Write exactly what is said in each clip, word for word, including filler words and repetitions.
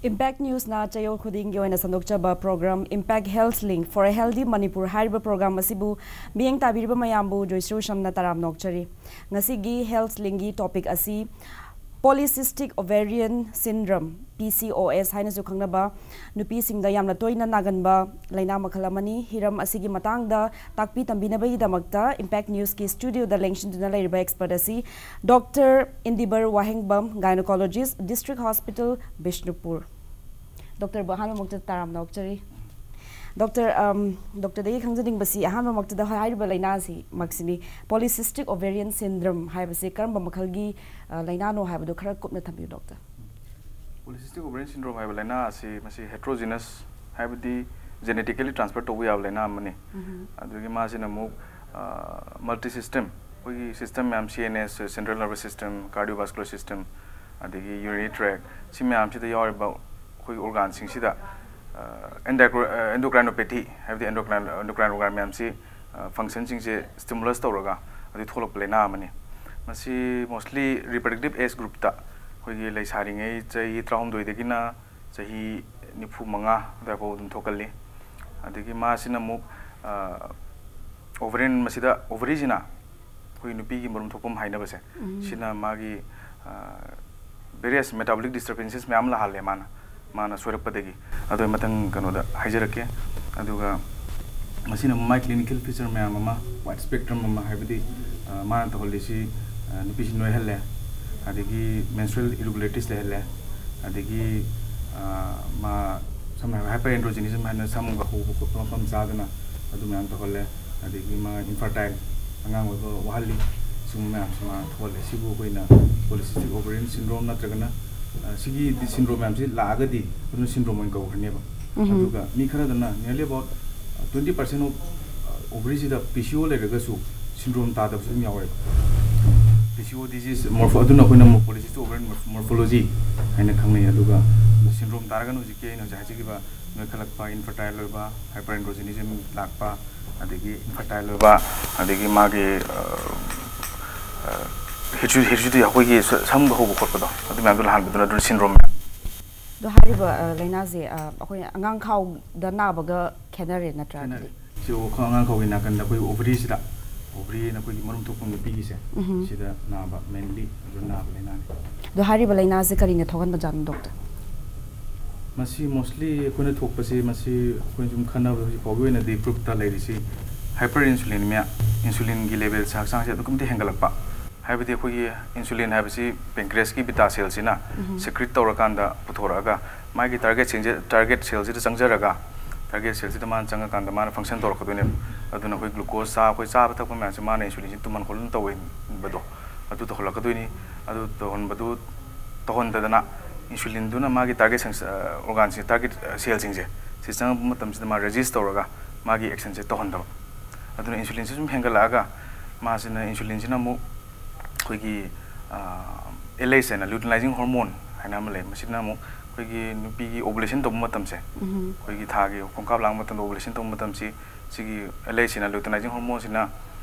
Impact Newsꯅ ꯆꯌꯣꯜ ꯈꯨꯗꯤꯡꯒꯤ ꯑꯣꯏꯅ ꯁꯟꯗꯣꯛꯆꯕ program Impact Health Link for a Healthy Manipur ꯍꯥꯏꯔꯤꯕ program ꯑꯁꯤꯕꯨ ꯃꯤꯠꯌꯦꯡ ꯇꯥꯕꯤꯔꯤꯕ ꯃꯌꯥꯝꯕꯨ ꯖꯣꯏꯁ꯭ꯔꯤ ꯎꯁꯝꯅ ꯇꯔꯥꯝꯅ ꯑꯣꯛꯆꯔꯤ꯫ ꯉꯁꯤꯒꯤ Health Linkꯀꯤ topic ꯑꯁꯤ polycystic ovarian syndrome, P C O S ꯍꯥꯏꯅꯁꯨ ꯈꯪꯅꯕ, ꯅꯨꯄꯤꯁꯤꯡꯗ ꯌꯥꯝꯅ ꯇꯣꯏꯅ ꯅꯥꯒꯟꯕ ꯂꯥꯏꯅꯥ ꯃꯈꯜ ꯑꯃꯅꯤ꯫ ꯍꯤꯔꯝ ꯑꯁꯤꯒꯤ ꯃꯇꯥꯡꯗ ꯇꯥꯛꯄꯤ ꯇꯝꯕꯤꯅꯕꯒꯤꯗꯃꯛꯇ Impact Newsꯀꯤ studioꯗ ꯂꯦꯡꯁꯤꯟꯗꯨꯅ ꯂꯩꯔꯤꯕ expert ꯑꯁꯤ Doctor ꯏꯟꯗꯤꯕꯔ ꯋꯥꯍꯦꯡꯕꯝ, Gynecologist, District Hospital, ꯕꯤꯁꯅꯨꯄꯨꯔ꯫ Doctorꯕꯨ ꯑꯍꯥꯟꯕꯃꯛꯇꯗ ꯇꯔꯥꯝꯅ ꯑꯣꯛꯆꯔꯤ꯫ Doctor, um, Doctorꯗꯒꯤ ꯈꯪꯖꯅꯤꯡꯕꯁꯤ, ꯑꯍꯥꯟꯕꯃꯛꯇꯗ ꯍꯥꯏꯔꯤꯕ ꯂꯥꯏꯅꯥꯁꯤ ꯃꯛꯁꯤꯅꯤ, polycystic ovarian syndrome ꯍꯥꯏꯕꯁꯤ ꯀꯔꯝꯕ ꯃꯈꯜꯒꯤ, ꯑ, ꯂꯥꯏꯅꯥꯅꯣ ꯍꯥꯏꯕꯗꯨ ꯈꯔ ꯀꯨꯞꯅ ꯊꯝꯕꯤꯌꯨ, Doctor꯫ Polycystic ovarian syndrome ꯍꯥꯏꯕ ꯂꯥꯏꯅꯥ ꯑꯁꯤ ꯃꯁꯤ heterogeneous, ꯍꯥꯏꯕꯗꯤ genetically transfer ꯇꯧꯕ ꯌꯥꯕ ꯂꯥꯏꯅꯥ ꯑꯃꯅꯤ꯫ ꯑꯗꯨꯒꯤ ꯃꯥꯁꯤꯅ ꯑꯃꯨꯛ, ꯑ, multi system, ꯑꯩꯈꯣꯏꯒꯤ system ꯃꯌꯥꯝ, C N S, central nervous system, cardiovascular system, ꯑꯗꯒꯤ urinary tract, ꯁꯤ ꯃꯌꯥꯝꯁꯤꯗ ꯌꯥꯎꯔꯤꯕ ꯑꯩꯈꯣꯏꯒꯤ organꯁꯤꯡꯁꯤꯗ, ꯑ, endocrine-, ꯑ, endocrinopathy, ꯍꯥꯏꯕꯗꯤ endocrine, endocrine organ ꯃꯌꯥꯝꯁꯤ, ꯑ, functionꯁꯤꯡꯁꯦ stimulus ꯇꯧꯔꯒ ꯑꯗꯨ ꯊꯣꯛꯂꯛꯄ ꯂꯥꯏꯅꯥ ꯑꯃꯅꯤ꯫ ꯃꯁꯤ mostly reproductive age groupꯇ, ꯑꯩꯈꯣꯏꯒꯤ ꯂꯩꯁꯥꯔꯤꯉꯩ ꯆꯍꯤ ꯇꯔꯥꯍꯨꯝꯗꯣꯏꯗꯒꯤꯅ ꯆꯍꯤ ꯅꯤꯐꯨ ꯃꯉꯥ ꯑꯗꯨꯋꯥꯏꯐꯥꯎ ꯑꯗꯨꯝ ꯊꯣꯛꯀꯜꯂꯤ꯫ ꯑꯗꯒꯤ ꯃꯥꯁꯤꯅ ꯑꯃꯨꯛ, ꯑ, ovarian, ꯃꯁꯤꯗ ovaryꯁꯤꯅ ꯑꯩꯈꯣꯏ ꯅꯨꯄꯤꯒꯤ ꯃꯔꯨꯝ ꯊꯣꯛꯐꯝ ꯍꯥꯏꯅꯕꯁꯦ, ꯁꯤꯅ ꯃꯥꯒꯤ, ꯑ, various metabolic disturbances ꯃꯌꯥꯝ ꯂꯥꯛꯍꯜꯂꯦ ꯃꯥꯅ, ꯃꯥꯅ ꯁꯣꯏꯔꯛꯄꯗꯒꯤ꯫ ꯑꯗꯨ ꯃꯊꯪ ꯀꯩꯅꯣꯗ ꯍꯥꯏꯖꯔꯛꯀꯦ꯫ ꯑꯗꯨꯒ ꯃꯁꯤꯅ ꯑꯃꯨꯛ ꯃꯥꯏ clinical feature ꯃꯌꯥꯝ ꯑꯃ, wide spectrum ꯑꯃ, ꯍꯥꯏꯕꯗꯤ, ꯑ, ꯃꯥꯅ ꯇꯧꯍꯜꯂꯤꯁꯤ, ꯑ, ꯅꯨꯄꯤꯁꯤ ꯅꯣꯏꯍꯜꯂꯦ, ꯑꯗꯒꯤ menstrual irregularities ꯂꯩꯍꯜꯂꯦ, ꯑꯗꯒꯤ, ꯑ, ꯃꯥ ꯁꯝꯅ ꯍꯥꯏꯔꯕꯗ hyperandrogenism ꯍꯥꯏꯅ ꯁꯝꯒ ꯍꯧꯕ ꯈꯣꯠꯄ ꯃꯐꯝ ꯆꯥꯗꯅ ꯑꯗꯨ ꯃꯌꯥꯝ ꯇꯧꯍꯜꯂꯦ꯫ ꯑꯗꯒꯤ ꯃꯥ infertile, ꯑꯉꯥꯡ ꯑꯣꯏꯕ ꯋꯥꯍꯜꯂꯤ, ꯁꯤꯒꯨꯝꯕ ꯃꯌꯥꯝꯁꯤ ꯃꯥ ꯊꯣꯛꯍꯜꯂꯦ꯫ ꯁꯤꯕꯨ ꯑꯩꯈꯣꯏꯅ polycystic ovarian syndrome ꯅꯠꯇ꯭ꯔꯒꯅ, ꯑ, ꯁꯤꯒꯤ syndrome ꯃꯌꯥꯝꯁꯤ ꯂꯥꯛꯑꯒꯗꯤ ꯑꯗꯨꯅ syndrome ꯑꯣꯏꯅ ꯀꯧꯈ꯭ꯔꯅꯦꯕ꯫ ꯑꯗꯨꯒ ꯃꯤ ꯈꯔꯗꯅ nearly about twenty percent of, ꯑ, ovaryꯁꯤꯗ P C O ꯂꯩꯔꯒꯁꯨ syndrome ꯇꯥꯗꯕꯁꯨ ꯑꯗꯨꯝ ꯌꯥꯎꯋꯦꯕ꯫ P C O disease morpho-, ꯑꯗꯨꯅ ꯑꯩꯈꯣꯏꯅ morphologist ovarian morph-, morphology ꯍꯥꯏꯅ ꯈꯪꯅꯩ꯫ ꯑꯗꯨꯒ syndrome ꯇꯥꯔꯒꯅ ꯍꯧꯖꯤꯛꯀꯤ ꯑꯩꯅ ꯍꯧꯖꯤꯛ ꯍꯥꯏꯖꯈꯤꯕ ꯅꯣꯏꯈꯠꯂꯛꯄ, infertile ꯑꯣꯏꯕ, hyperandrogenism ꯂꯥꯛꯄ, ꯑꯗꯒꯤ infertile ꯑꯣꯏꯕ, ꯑꯗꯒꯤ ꯃꯥꯒꯤ, ꯑ, ꯑ, ꯍꯤꯔꯁꯨ-, ꯍꯤꯔꯁꯨꯗꯤ ꯑꯩꯈꯣꯏꯒꯤ ꯁ-, ꯁꯝꯒ ꯍꯧꯕ ꯈꯣꯠꯄꯗꯣ, ꯑꯗꯨ ꯃꯌꯥꯝꯗꯣ ꯂꯥꯛꯍꯟꯕꯗꯨꯅ ꯑꯗꯨꯅ syndrome ꯃꯌꯥꯝ꯫ ꯑꯗꯣ ꯍꯥꯏꯔꯤꯕ ꯑ, ꯂꯥꯏꯅꯥꯁꯦ ꯑ, ꯑꯩꯈꯣꯏ ꯑꯉꯥꯡꯈꯥꯎꯗ ꯅꯥꯕꯒ ꯈꯦꯠꯅꯔꯦ ꯅꯠꯇ꯭ꯔꯥ? ꯈꯦꯠꯅꯔꯦ꯫ ꯑꯗꯨꯗꯤ ꯁꯤ ꯑꯩꯈꯣꯏ ꯑꯉꯥꯡꯈꯥꯎꯒꯤ ꯅꯥꯀꯟꯗ ꯑꯩꯈꯣꯏ ovary ꯁꯤꯗ, ovary ꯅ ꯑꯩꯈꯣꯏꯒꯤ ꯃꯔꯨꯝ ꯊꯣꯛꯐꯝ ꯅꯨꯄꯤꯒꯤꯁꯦ, ꯎꯝ꯫ ꯁꯤꯗ ꯅꯥꯕ, mainly ꯑꯗꯨ ꯅꯥꯕ ꯂꯥꯏꯅꯥꯅꯤ꯫ ꯑꯗꯣ ꯍꯥꯏꯔꯤꯕ ꯂꯥꯏꯅꯥꯁꯦ ꯀꯔꯤꯅ ꯊꯣꯛꯍꯟꯕꯖꯥꯠꯅꯣ, doctor? ꯃꯁꯤ mostly ꯑꯩꯈꯣꯏꯅ ꯊꯣꯛꯄꯁꯤ, ꯃꯁꯤ ꯑꯩꯈꯣꯏꯅ ꯁꯨꯝ ꯈꯟꯅꯕꯗ ꯍꯧꯖꯤꯛ ꯐꯥꯎꯒꯤ ꯑꯣꯏꯅꯗꯤ proof ꯇ ꯂꯩꯔꯤꯁꯤ hyperinsulinemia, insulin ꯒꯤ level ꯁꯦ ꯍꯛꯆꯥꯡꯁꯦ ꯑꯗꯨꯛꯀꯤ ꯃꯇꯤꯛ ꯍꯦꯟꯒꯠꯂꯛꯄ꯫ ꯍꯥꯏꯕꯗꯤ ꯑꯩꯈꯣꯏꯒꯤ insulin ꯍꯥꯏꯕꯁꯤ pancreas ꯀꯤ beta cell ꯁꯤꯅ, ꯎꯝ꯫ Secrete ꯇꯧꯔꯀꯥꯟꯗ ꯄꯨꯊꯣꯔꯛꯑꯒ, ꯃꯥꯒꯤ target ꯁꯤꯡꯁꯦ, target cell ꯁꯤꯗ ꯆꯪꯖꯔꯒ, target cell ꯁꯤꯗ ꯃꯥꯅ ꯆꯪꯉꯀꯥꯟꯗ ꯃꯥꯅ function ꯇꯧꯔꯛꯀꯗꯣꯏꯅꯦꯕ꯫ ꯑꯗꯨꯅ ꯑꯩꯈꯣꯏ glucose ꯆꯥ-, ꯑꯩꯈꯣꯏ ꯆꯥꯕ ꯊꯛꯄ ꯃꯌꯥꯝꯁꯦ ꯃꯥꯅ insulin ꯁꯤ ꯇꯨꯝꯍꯟ ꯈꯣꯠꯍꯟ ꯇꯧꯕꯗꯣ, ꯑꯗꯨ ꯇꯧꯍꯜꯂꯛꯀꯗꯣꯏꯅꯤ꯫ ꯑꯗꯨ ꯇꯧꯍꯟꯕꯗꯨ, ꯇꯧꯍꯟꯗꯗꯅ insulin ꯗꯨꯅ ꯃꯥꯒꯤ target ꯁꯪ-, ꯑ, organ ꯁꯤꯡ, target, ꯑ, cell ꯁꯤꯡꯁꯦ ꯁꯤ ꯆꯪꯉꯛꯄ ꯃꯇꯝꯁꯤꯗ ꯃꯥ resist ꯇꯧꯔꯒ ꯃꯥꯒꯤ action ꯁꯦ ꯇꯧꯍꯟꯗꯕ꯫ ꯑꯗꯨꯅ insulin ꯁꯤ ꯁꯨꯝ ꯍꯦꯟꯒꯠꯂꯛꯑꯒ, ꯃꯥꯁꯤꯅ, insulin ꯁꯤꯅ ꯑꯃꯨꯛ ꯑꯩꯈꯣꯏꯒꯤ, ꯑ, L H ꯍꯥꯏꯅ, luteinizing hormone ꯍꯥꯏꯅ ꯑꯃ ꯂꯩ꯫ ꯃꯁꯤꯅ ꯑꯃꯨꯛ ꯑꯩꯈꯣꯏꯒꯤ ꯅꯨꯄꯤꯒꯤ ovulation ꯇꯧꯕ ꯃꯇꯝꯁꯦ, ꯎꯝ꯫ ꯑꯩꯈꯣꯏꯒꯤ ꯊꯥꯒꯤ ꯈꯣꯡꯀꯥꯞ ꯂꯥꯡꯕ ꯃꯇꯝꯗ, ovulation ꯇꯧꯕ ꯃꯇꯝꯁꯤ, ꯁꯤꯒꯤ L H ꯍꯥꯏꯅ, luteinizing hormone ꯁꯤꯅ,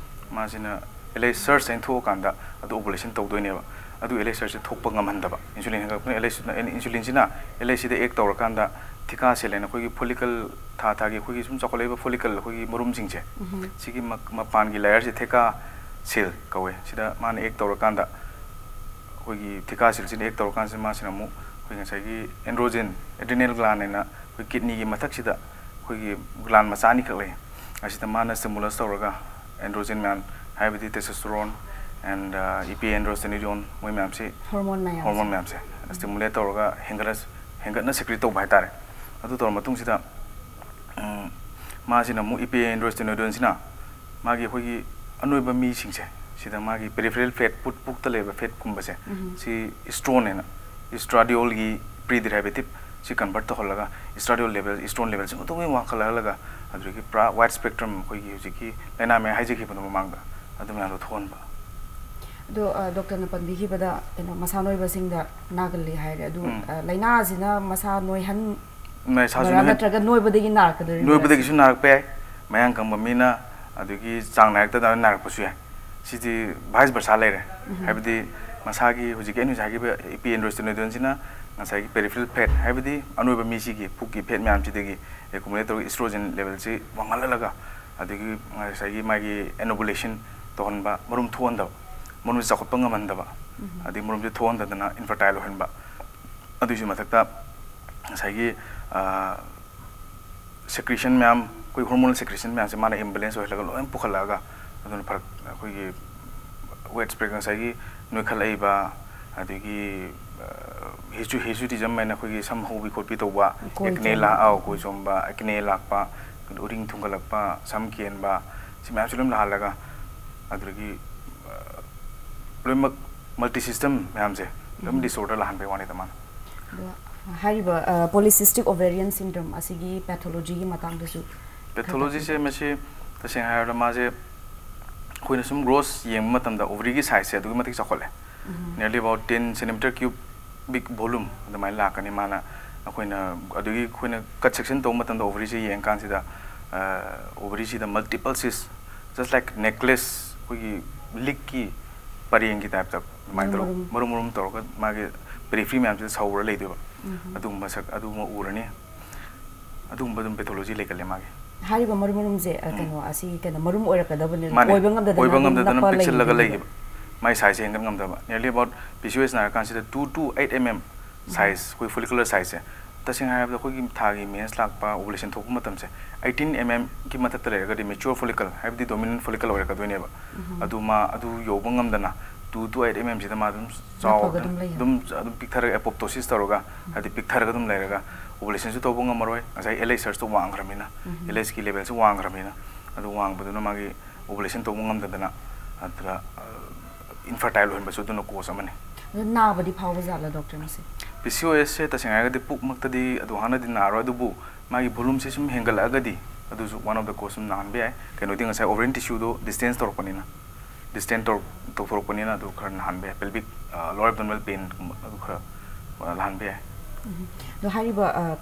ꯃꯥꯁꯤꯅ L H surge ꯍꯥꯏꯅ ꯊꯣꯛꯑꯀꯥꯟꯗ ꯑꯗꯨ ovulation ꯇꯧꯗꯣꯏꯅꯦꯕ꯫ ꯑꯗꯨ L H surge ꯁꯦ ꯊꯣꯛꯄ ꯉꯝꯍꯟꯗꯕ insulin ꯍꯦꯟꯒꯠꯂꯛꯄꯅ, L H ꯁꯤꯅ, insulin ꯁꯤꯅ L H ꯁꯤꯗ act ꯇꯧꯔꯀꯥꯟꯗ theca cell ꯍꯥꯏꯅ ꯑꯩꯈꯣꯏꯒꯤ follicle, ꯊꯥ ꯊꯥꯒꯤ ꯑꯩꯈꯣꯏꯒꯤ ꯁꯨꯝ ꯆꯥꯎꯈꯠꯂꯛꯏꯕ follicle ꯑꯩꯈꯣꯏꯒꯤ ꯃꯔꯨꯝꯁꯤꯡꯁꯦ, ꯎꯝ꯫ ꯁꯤꯒꯤ ꯃ-, ꯃꯄꯥꯟꯒꯤ layer ꯁꯦ theca cell ꯀꯧꯋꯦ꯫ ꯁꯤꯗ ꯃꯥꯅ act ꯇꯧꯔꯀꯥꯟꯗ, ꯑꯩꯈꯣꯏꯒꯤ theca cell ꯁꯤꯅ act ꯇꯧꯔꯀꯥꯟꯁꯤꯗ ꯃꯥꯁꯤꯅ ꯑꯃꯨꯛ ꯑꯩꯈꯣꯏ ꯉꯁꯥꯏꯒꯤ androgen, adrenal gland ꯍꯥꯏꯅ ꯑꯩꯈꯣꯏ kidney ꯒꯤ ꯃꯊꯛꯁꯤꯗ ꯑꯩꯈꯣꯏꯒꯤ gland ꯃꯆꯥ ꯑꯅꯤꯈꯛ ꯂꯩ꯫ ꯑꯁꯤꯗ ꯃꯥꯅ stimulus ꯇꯧꯔꯒ androgen ꯃꯌꯥꯝ, ꯍꯥꯏꯕꯗꯤ testosterone and, ꯑ, epiandrosterone, ꯃꯣꯏ ꯃꯌꯥꯝꯁꯤ, hormone ꯃꯌꯥꯝꯁꯦ꯫ Hormone ꯃꯌꯥꯝꯁꯦ stimulate ꯇꯧꯔꯒ ꯍꯦꯟꯒꯠꯅ, ꯍꯦꯟꯒꯠꯅ secrete ꯇꯧꯕ ꯍꯥꯏꯇꯥꯔꯦ꯫ ꯑꯗꯨ ꯇꯧꯔ ꯃꯇꯨꯡꯁꯤꯗ, ꯎꯝ, ꯃꯥꯁꯤꯅ ꯑꯃꯨꯛ epiandrosterone ꯁꯤꯅ ꯃꯥꯒꯤ ꯑꯩꯈꯣꯏꯒꯤ ꯑꯅꯣꯏꯕ ꯃꯤꯁꯤꯡꯁꯦ, ꯁꯤꯗ ꯃꯥꯒꯤ peripheral fat, ꯄꯨꯛ, ꯄꯨꯛꯇ ꯂꯩꯕ fat ꯀꯨꯝꯕꯁꯦ, ꯎꯝ꯫ ꯁꯤ estrone ꯍꯥꯏꯅ, estradiol ꯒꯤ pre-derivative ꯁꯤ convert ꯇꯧꯍꯜꯂꯒ estradiol level, estrone level ꯁꯤ ꯑꯗꯨꯝ ꯋꯥꯡꯈꯠꯍꯜꯂꯒ, ꯑꯗꯨꯗꯒꯤ ꯄꯨꯔꯥ wide spectrum ꯑꯩꯈꯣꯏꯒꯤ ꯍꯧꯖꯤꯛꯀꯤ ꯂꯥꯏꯅꯥ ꯃꯌꯥꯝ ꯍꯥꯏꯖꯈꯤꯕꯗꯣ ꯃꯃꯥꯡꯗ, ꯑꯗꯨ ꯃꯌꯥꯝꯗꯣ ꯊꯣꯛꯍꯟꯕ꯫ ꯑꯗꯣ, ꯑ, doctor ꯅ ꯄꯟꯕꯤꯈꯤꯕꯗ, ꯀꯩꯅꯣ, ꯃꯁꯥ ꯅꯣꯏꯕꯁꯤꯡꯗ ꯅꯥꯒꯜꯂꯤ ꯍꯥꯏꯔꯦ꯫ ꯑꯗꯨ, ꯎꯝ꯫ ꯑ, ꯂꯥꯏꯅꯥ ꯑꯁꯤꯅ ꯃꯁꯥ ꯅꯣꯏꯍꯟ-, ꯃꯁꯥꯁꯨ ꯕꯔꯥ ꯅꯣꯏꯍꯟ-, ꯅꯠꯇ꯭ꯔꯒ ꯅꯣꯏꯕꯗꯒꯤ ꯅꯥꯔꯛꯀꯗꯣꯔꯤꯕ꯭ꯔꯥ? ꯅꯣꯏꯕꯗꯒꯤꯁꯨ ꯅꯥꯔꯛꯄ ꯌꯥꯏ, ꯃꯌꯥꯡ ꯀꯪꯕ ꯃꯤꯅ ꯑꯗꯨꯒꯤ ꯆꯥꯡ ꯅꯥꯏꯔꯛꯇꯗꯅ ꯅꯥꯔꯛꯄꯁꯨ ꯌꯥꯏ꯫ ꯁꯤꯗꯤ vice versa ꯂꯩꯔꯦ꯫ ꯎꯝ꯫ ꯍꯥꯏꯕꯗꯤ ꯃꯁꯥꯒꯤ ꯍꯧꯖꯤꯛꯀꯤ ꯑꯩꯅ ꯍꯧꯖꯤꯛ ꯍꯥꯏꯈꯤꯕ epiandrosterone ꯁꯤꯅ ꯉꯁꯥꯏꯒꯤ peripheral fat ꯍꯥꯏꯕꯗꯤ ꯑꯅꯣꯏꯕ ꯃꯤꯁꯤꯒꯤ ꯄꯨꯛꯀꯤ fat ꯃꯌꯥꯝꯁꯤꯗꯒꯤ accumulate ꯇꯧꯔꯒ estrogen level ꯁꯤ ꯋꯥꯡꯍꯜꯍꯜꯂꯒ, ꯑꯗꯒꯤ ꯉꯁꯥꯏꯒꯤ ꯃꯥꯒꯤ anovulation ꯇꯧꯍꯟꯕ, ꯃꯔꯨꯝ ꯊꯣꯛꯍꯟꯗꯕ, ꯃꯔꯨꯝꯁꯤ ꯆꯥꯎꯈꯠꯄ ꯉꯝꯍꯟꯗꯕ, ꯑꯗꯒꯤ ꯃꯔꯨꯝꯁꯤ ꯊꯣꯛꯍꯟꯗꯗꯅ infertile ꯑꯣꯏꯍꯟꯕ꯫ ꯑꯗꯨꯒꯤꯁꯨ ꯃꯊꯛꯇ ꯉꯁꯥꯏꯒꯤ, ꯑ, secretion ꯃꯌꯥꯝ, ꯑꯩꯈꯣꯏ hormonal secretion ꯃꯌꯥꯝꯁꯦ ꯃꯥꯅ imbalance ꯑꯣꯏꯍꯜꯂꯒ ꯂꯣꯏꯅ ꯄꯨꯈꯠꯂꯛꯑꯒ, ꯑꯗꯨꯅ ꯐꯔꯛ, ꯑꯩꯈꯣꯏꯒꯤ weight spread, ꯉꯁꯥꯏꯒꯤ ꯅꯣꯏꯈꯠꯂꯛꯏꯕ, ꯑꯗꯒꯤ, ꯑ, hirsu-, hirsutism ꯍꯥꯏꯅ ꯑꯩꯈꯣꯏꯒꯤ ꯁꯝ ꯍꯧꯕꯤ ꯈꯣꯠꯄꯤ ꯇꯧꯕ, ꯀꯣꯏ acne ꯆꯣꯝꯕ꯫ ꯂꯥꯛ-, ꯑꯧ, ꯀꯣꯏ ꯆꯣꯝꯕ, acne ꯂꯥꯛꯄ, ꯑꯗꯨ ꯎꯔꯤꯡ ꯊꯨꯡꯒꯠꯂꯛꯄ, ꯁꯝ ꯀꯦꯟꯕ, ꯁꯤ ꯃꯌꯥꯝꯁꯦ ꯂꯣꯏꯅ ꯂꯥꯛꯍꯜꯂꯒ, ꯑꯗꯨꯗꯒꯤ, ꯑ, ꯂꯣꯏꯅꯃꯛ multi system ꯃꯌꯥꯝꯁꯦ ꯑꯗꯨꯝ ꯎꯝ꯫ Disorder ꯂꯥꯛꯍꯟꯕꯩ ꯋꯥꯅꯤꯗ ꯃꯥꯅ꯫ ꯑꯗꯣ ꯍꯥꯏꯔꯤꯕ, ꯑ, polycystic ovarian syndrome ꯑꯁꯤꯒꯤ pathology ꯒꯤ ꯃꯇꯥꯡꯗꯁꯨ ꯈꯔ pathology ꯁꯦ ꯇꯥꯛꯄꯤꯌꯨ꯫ ꯃꯁꯤ ꯇꯁꯦꯡꯅ ꯍꯥꯏꯔꯕꯗ ꯃꯥꯁꯦ ꯑꯩꯈꯣꯏꯅ ꯁꯨꯝ gross ꯌꯦꯡꯕ ꯃꯇꯝꯗ ovary ꯒꯤ size ꯁꯦ ꯑꯗꯨꯛꯀꯤ ꯃꯇꯤꯛ ꯆꯥꯎꯈꯠꯂꯦ꯫ ꯎꯝ꯫ Nearly about ten centimeter cubic volume ꯑꯗꯨꯃꯥꯏꯅ ꯂꯥꯛꯀꯅꯤ ꯃꯥꯅ꯫ ꯑꯩꯈꯣꯏꯅ ꯑꯗꯨꯒꯤ ꯑꯩꯈꯣꯏꯅ cut section ꯇꯧꯕ ꯃꯇꯝꯗ ovary ꯁꯦ ꯌꯦꯡꯀꯥꯟꯁꯤꯗ, ꯑ, ovary ꯁꯤꯗ multiple cyst, just like necklace, ꯑꯩꯈꯣꯏꯒꯤ ꯂꯤꯛꯀꯤ ꯄꯔꯦꯡꯒꯤ type ꯇ ꯑꯗꯨꯃꯥꯏꯅ ꯃꯔꯨꯝ ꯇꯧꯔꯒ, ꯃꯔꯨꯝ꯫ ꯃꯔꯨꯝ ꯃꯔꯨꯝ ꯇꯧꯔꯒ ꯃꯥꯒꯤ periphery ꯃꯌꯥꯝꯁꯤꯗ ꯁꯧꯔ ꯂꯩꯗꯣꯏꯕ꯫ ꯎꯝ꯫ ꯑꯗꯨꯒꯨꯝꯕ ꯁꯛ-, ꯑꯗꯨꯒꯨꯝꯕ ꯎꯔꯅꯤ꯫ ꯑꯗꯨꯒꯨꯝꯕ ꯑꯗꯨꯝ pathology ꯂꯩꯒꯜꯂꯦ ꯃꯥꯒꯤ꯫ ꯍꯥꯏꯔꯤꯕ ꯃꯔꯨꯝ ꯃꯔꯨꯝꯁꯦ, ꯑ, ꯎꯝ꯫ ꯀꯩꯅꯣ, ꯑꯁꯤ ꯀꯩꯅꯣ, ꯃꯔꯨꯝ ꯑꯣꯏꯔꯛꯀꯗꯕꯅꯦ, ꯃꯥꯅꯦ꯫ ꯑꯣꯏꯕ ꯉꯝꯗꯗꯅ ꯑꯣꯏꯕ ꯑꯗꯨꯝ ꯉꯝꯗꯗꯅ ꯅꯞꯄ ꯄꯤꯛꯁꯤꯜꯂꯒ ꯂꯩꯈꯤꯗꯣꯏꯅꯦꯕ꯫ ꯂꯩꯈꯤꯕ꯫ ꯃꯥꯏ size ꯁꯦ ꯍꯦꯟꯒꯠ ꯉꯝꯗꯕ꯫ Nearly about P C O S ꯅꯥꯔꯀꯥꯟꯁꯤꯗ two to eight M M um. Size, ꯑꯩꯈꯣꯏ follicular size ꯁꯦ꯫ ꯇꯁꯦꯡꯅ ꯍꯥꯏꯔꯕꯗ ꯑꯩꯈꯣꯏꯒꯤ ꯊꯥꯒꯤ mens ꯂꯥꯛꯄ, ovulation ꯊꯣꯛꯄ ꯃꯇꯝꯁꯦ, eighteen M M ꯒꯤ ꯃꯊꯛꯇ ꯂꯩꯔꯒꯗꯤ mature follicle, ꯍꯥꯏꯕꯗꯤ dominant follicle ꯑꯣꯏꯔꯛꯀꯗꯣꯏꯅꯦꯕ꯫ ꯎꯝ꯫ ꯑꯗꯨ ꯃꯥ, ꯑꯗꯨ ꯌꯧꯕ ꯉꯝꯗꯅ two to eight M M ꯁꯤꯗ ꯃꯥ ꯑꯗꯨꯝ ꯆꯥꯎ-, ꯅꯞꯄꯒ ꯑꯗꯨꯝ ꯂꯩ꯫ ꯑꯗꯨꯝ, ꯑꯗꯨꯝ ꯄꯤꯛꯊꯔꯒ, apoptosis ꯇꯧꯔꯒ, ꯎꯝ꯫ ꯍꯥꯏꯗꯤ ꯄꯤꯛꯊꯔꯒ ꯑꯗꯨꯝ ꯂꯩꯔꯒ ovulation ꯁꯨ ꯇꯧꯕ ꯉꯝꯃꯔꯣꯏ꯫ ꯉꯁꯥꯏ L H search ꯇꯣ ꯋꯥꯡꯈ꯭ꯔꯃꯤꯅ, ꯎꯝ꯫ L H ꯀꯤ level ꯁꯦ ꯋꯥꯡꯈ꯭ꯔꯃꯤꯅ, ꯑꯗꯨ ꯋꯥꯡꯕꯗꯨꯅ ꯃꯥꯒꯤ ovulation ꯇꯧꯕ ꯉꯝꯗꯗꯅ ꯑꯗꯨꯗ, ꯑ, infertile ꯑꯣꯏꯍꯟꯕꯁꯨ ꯑꯗꯨꯅ cause ꯑꯃꯅꯤ꯫ ꯑꯗꯣ ꯅꯥꯕꯗꯤ ꯐꯥꯎꯕ ꯖꯥꯠꯂ, doctor, ꯃꯁꯤ? P C O S ꯁꯦ ꯇꯁꯦꯡꯅ ꯍꯥꯏꯔꯒꯗꯤ ꯄꯨꯛꯃꯛꯇꯗꯤ ꯑꯗꯨ ꯍꯥꯟꯅꯗꯤ ꯅꯥꯔꯣꯏ, ꯑꯗꯨꯕꯨ ꯃꯥꯒꯤ volume ꯁꯦ ꯁꯨꯝ ꯍꯦꯟꯒꯠꯂꯛꯑꯒꯗꯤ ꯑꯗꯨꯁꯨ one of the cause ꯁꯨꯝ ꯅꯥꯍꯟꯕ ꯌꯥꯏ꯫ ꯀꯩꯅꯣꯗꯤ ꯉꯁꯥꯏ ovarian tissue ꯗꯣ distend ꯇꯧꯔꯛꯄꯅꯤꯅ, distend ꯇꯧ-, ꯇꯧꯊꯣꯔꯛꯄꯅꯤꯅ ꯑꯗꯨ ꯈꯔ ꯅꯥꯍꯟꯕ ꯌꯥꯏ꯫ Pelvic, ꯑ, lower abdominal pain ꯒꯨꯝꯕ ꯑꯗꯨ ꯈꯔ, ꯑ, ꯂꯥꯍꯟꯕ ꯌꯥꯏ꯫ ꯑꯗꯣ ꯍꯥꯏꯔꯤꯕ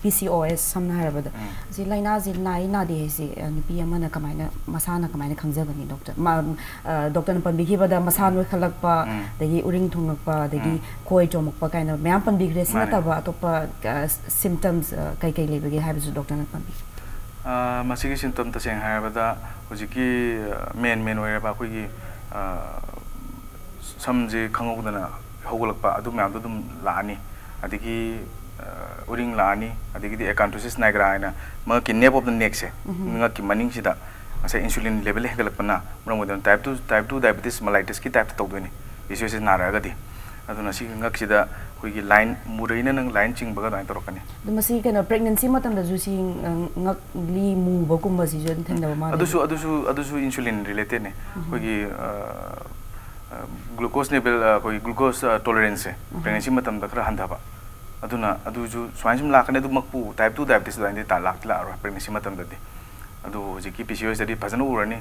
ꯄꯤ ꯁꯤ ꯑꯣ ꯑꯦꯁ ꯁꯝꯅ ꯍꯥꯏꯔꯕꯗ, ꯁꯤ ꯂꯥꯏꯅꯥꯁꯤ ꯅꯥꯏ ꯅꯥꯗꯦ ꯍꯥꯏꯁꯤ ꯅꯨꯄꯤ ꯑꯃꯅ ꯀꯃꯥꯏꯅ, ꯃꯁꯥꯅ ꯀꯃꯥꯏꯅ ꯈꯪꯖꯒꯅꯤ? ꯗꯣꯛꯇꯔ, ꯗꯣꯛꯇꯔꯅ ꯄꯟꯕꯤꯈꯤꯕꯗ ꯃꯁꯥ ꯅꯣꯏꯈꯠꯂꯛꯄ, ꯑꯗꯒꯤ ꯎꯔꯤꯡ ꯊꯨꯡꯉꯛꯄ, ꯑꯗꯒꯤ ꯈꯣꯏ ꯆꯣꯝꯃꯛꯄ ꯀꯥꯏꯅ ꯃꯌꯥꯝ ꯄꯟꯕꯤꯈ꯭ꯔꯦ꯫ ꯁꯤ ꯅꯠꯇꯕ ꯑꯇꯣꯞꯄ ꯁꯤꯝꯇꯝꯁ ꯀꯩꯀꯩ ꯂꯩꯕꯒꯦ ꯍꯥꯏꯕꯁꯨ ꯗꯣꯛꯇꯔꯅ ꯄꯟꯕꯤ꯫ ꯃꯁꯤꯒꯤ ꯁꯤꯝꯇꯝ ꯇꯁꯦꯡꯅ ꯍꯥꯏꯔꯕꯗ ꯍꯧꯖꯤꯛꯀꯤ ꯃꯦꯟ ꯃꯦꯟ ꯑꯣꯏꯔꯕ ꯑꯩꯈꯣꯏꯒꯤ ꯁꯝꯁꯦ ꯈꯪꯍꯧꯗꯅ ꯍꯧꯒꯠꯂꯛꯄ, ꯑꯗꯨ ꯃꯌꯥꯝꯗꯣ ꯑꯗꯨꯝ ꯂꯥꯛꯑꯅꯤ꯫ ꯑꯗꯒꯤ ꯎꯔꯤꯡ ꯂꯥꯛꯑꯅꯤ꯫ ꯑꯗꯒꯤꯗꯤ acanthosis nigra ꯍꯥꯏꯅ ꯃꯉꯛꯀꯤ nape of the neckꯁꯦ, ꯉꯛꯀꯤ ꯃꯅꯤꯡꯁꯤꯗ ꯉꯁꯥꯏ insulin level ꯍꯦꯟꯒꯠꯂꯛꯄꯅ ꯃꯔꯝ ꯑꯣꯏꯗꯨꯅ type two, type two diabetes mellitusꯀꯤ typeꯇ ꯇꯧꯗꯣꯏꯅꯤ, ꯄꯤ ꯁꯤ ꯑꯣ ꯑꯦꯁ ꯅꯥꯔꯛꯑꯒꯗꯤ꯫ ꯑꯗꯨꯅ ꯁꯤꯒꯤ ꯉꯛꯁꯤꯗ ꯑꯩꯈꯣꯏꯒꯤ line, ꯃꯨꯔꯩꯅ ꯅꯪ line ꯆꯤꯡꯕꯒ ꯑꯗꯨꯃꯥꯏꯅ ꯇꯧꯔꯛꯀꯅꯤ꯫ ꯑꯗꯣ ꯃꯁꯤ ꯀꯩꯅꯣ, pregnancy ꯃꯇꯝꯗꯁꯨ ꯁꯤ ꯉꯛꯂꯤ ꯃꯨꯕꯒꯨꯝꯕꯁꯤꯁꯨ ꯑꯗꯨꯝ ꯊꯦꯡꯅꯕ ꯃꯥꯜꯂꯦ꯫ ꯑꯗꯨꯁꯨ ꯑꯗꯨꯁꯨ ꯑꯗꯨꯁꯨ insulin related ꯅꯦ꯫ ꯑꯩꯈꯣꯏꯒꯤ glucose level, ꯑꯩꯈꯣꯏꯒꯤ glucose toleranceꯁꯦ pregnancy ꯃꯇꯝꯗ ꯈꯔ ꯍꯟꯊꯕ꯫ ꯑꯗꯨꯅ ꯑꯗꯨꯁꯨ ꯁꯨꯃꯥꯏꯅ ꯁꯨꯝ ꯂꯥꯛꯀꯅꯤ꯫ ꯑꯗꯨꯃꯛꯄꯨ type two diabetes ꯑꯗꯨꯃꯥꯏꯅꯗꯤ ꯂꯥꯛꯇꯤ ꯂꯥꯛꯑꯔꯣꯏ pregnancy ꯃꯇꯝꯗꯗꯤ꯫ ꯑꯗꯨꯕꯨ ꯍꯧꯖꯤꯛꯀꯤ ꯄꯤ ꯁꯤ ꯑꯣ ꯑꯦꯁꯇꯗꯤ ꯐꯖꯅ ꯎꯔꯅꯤ꯫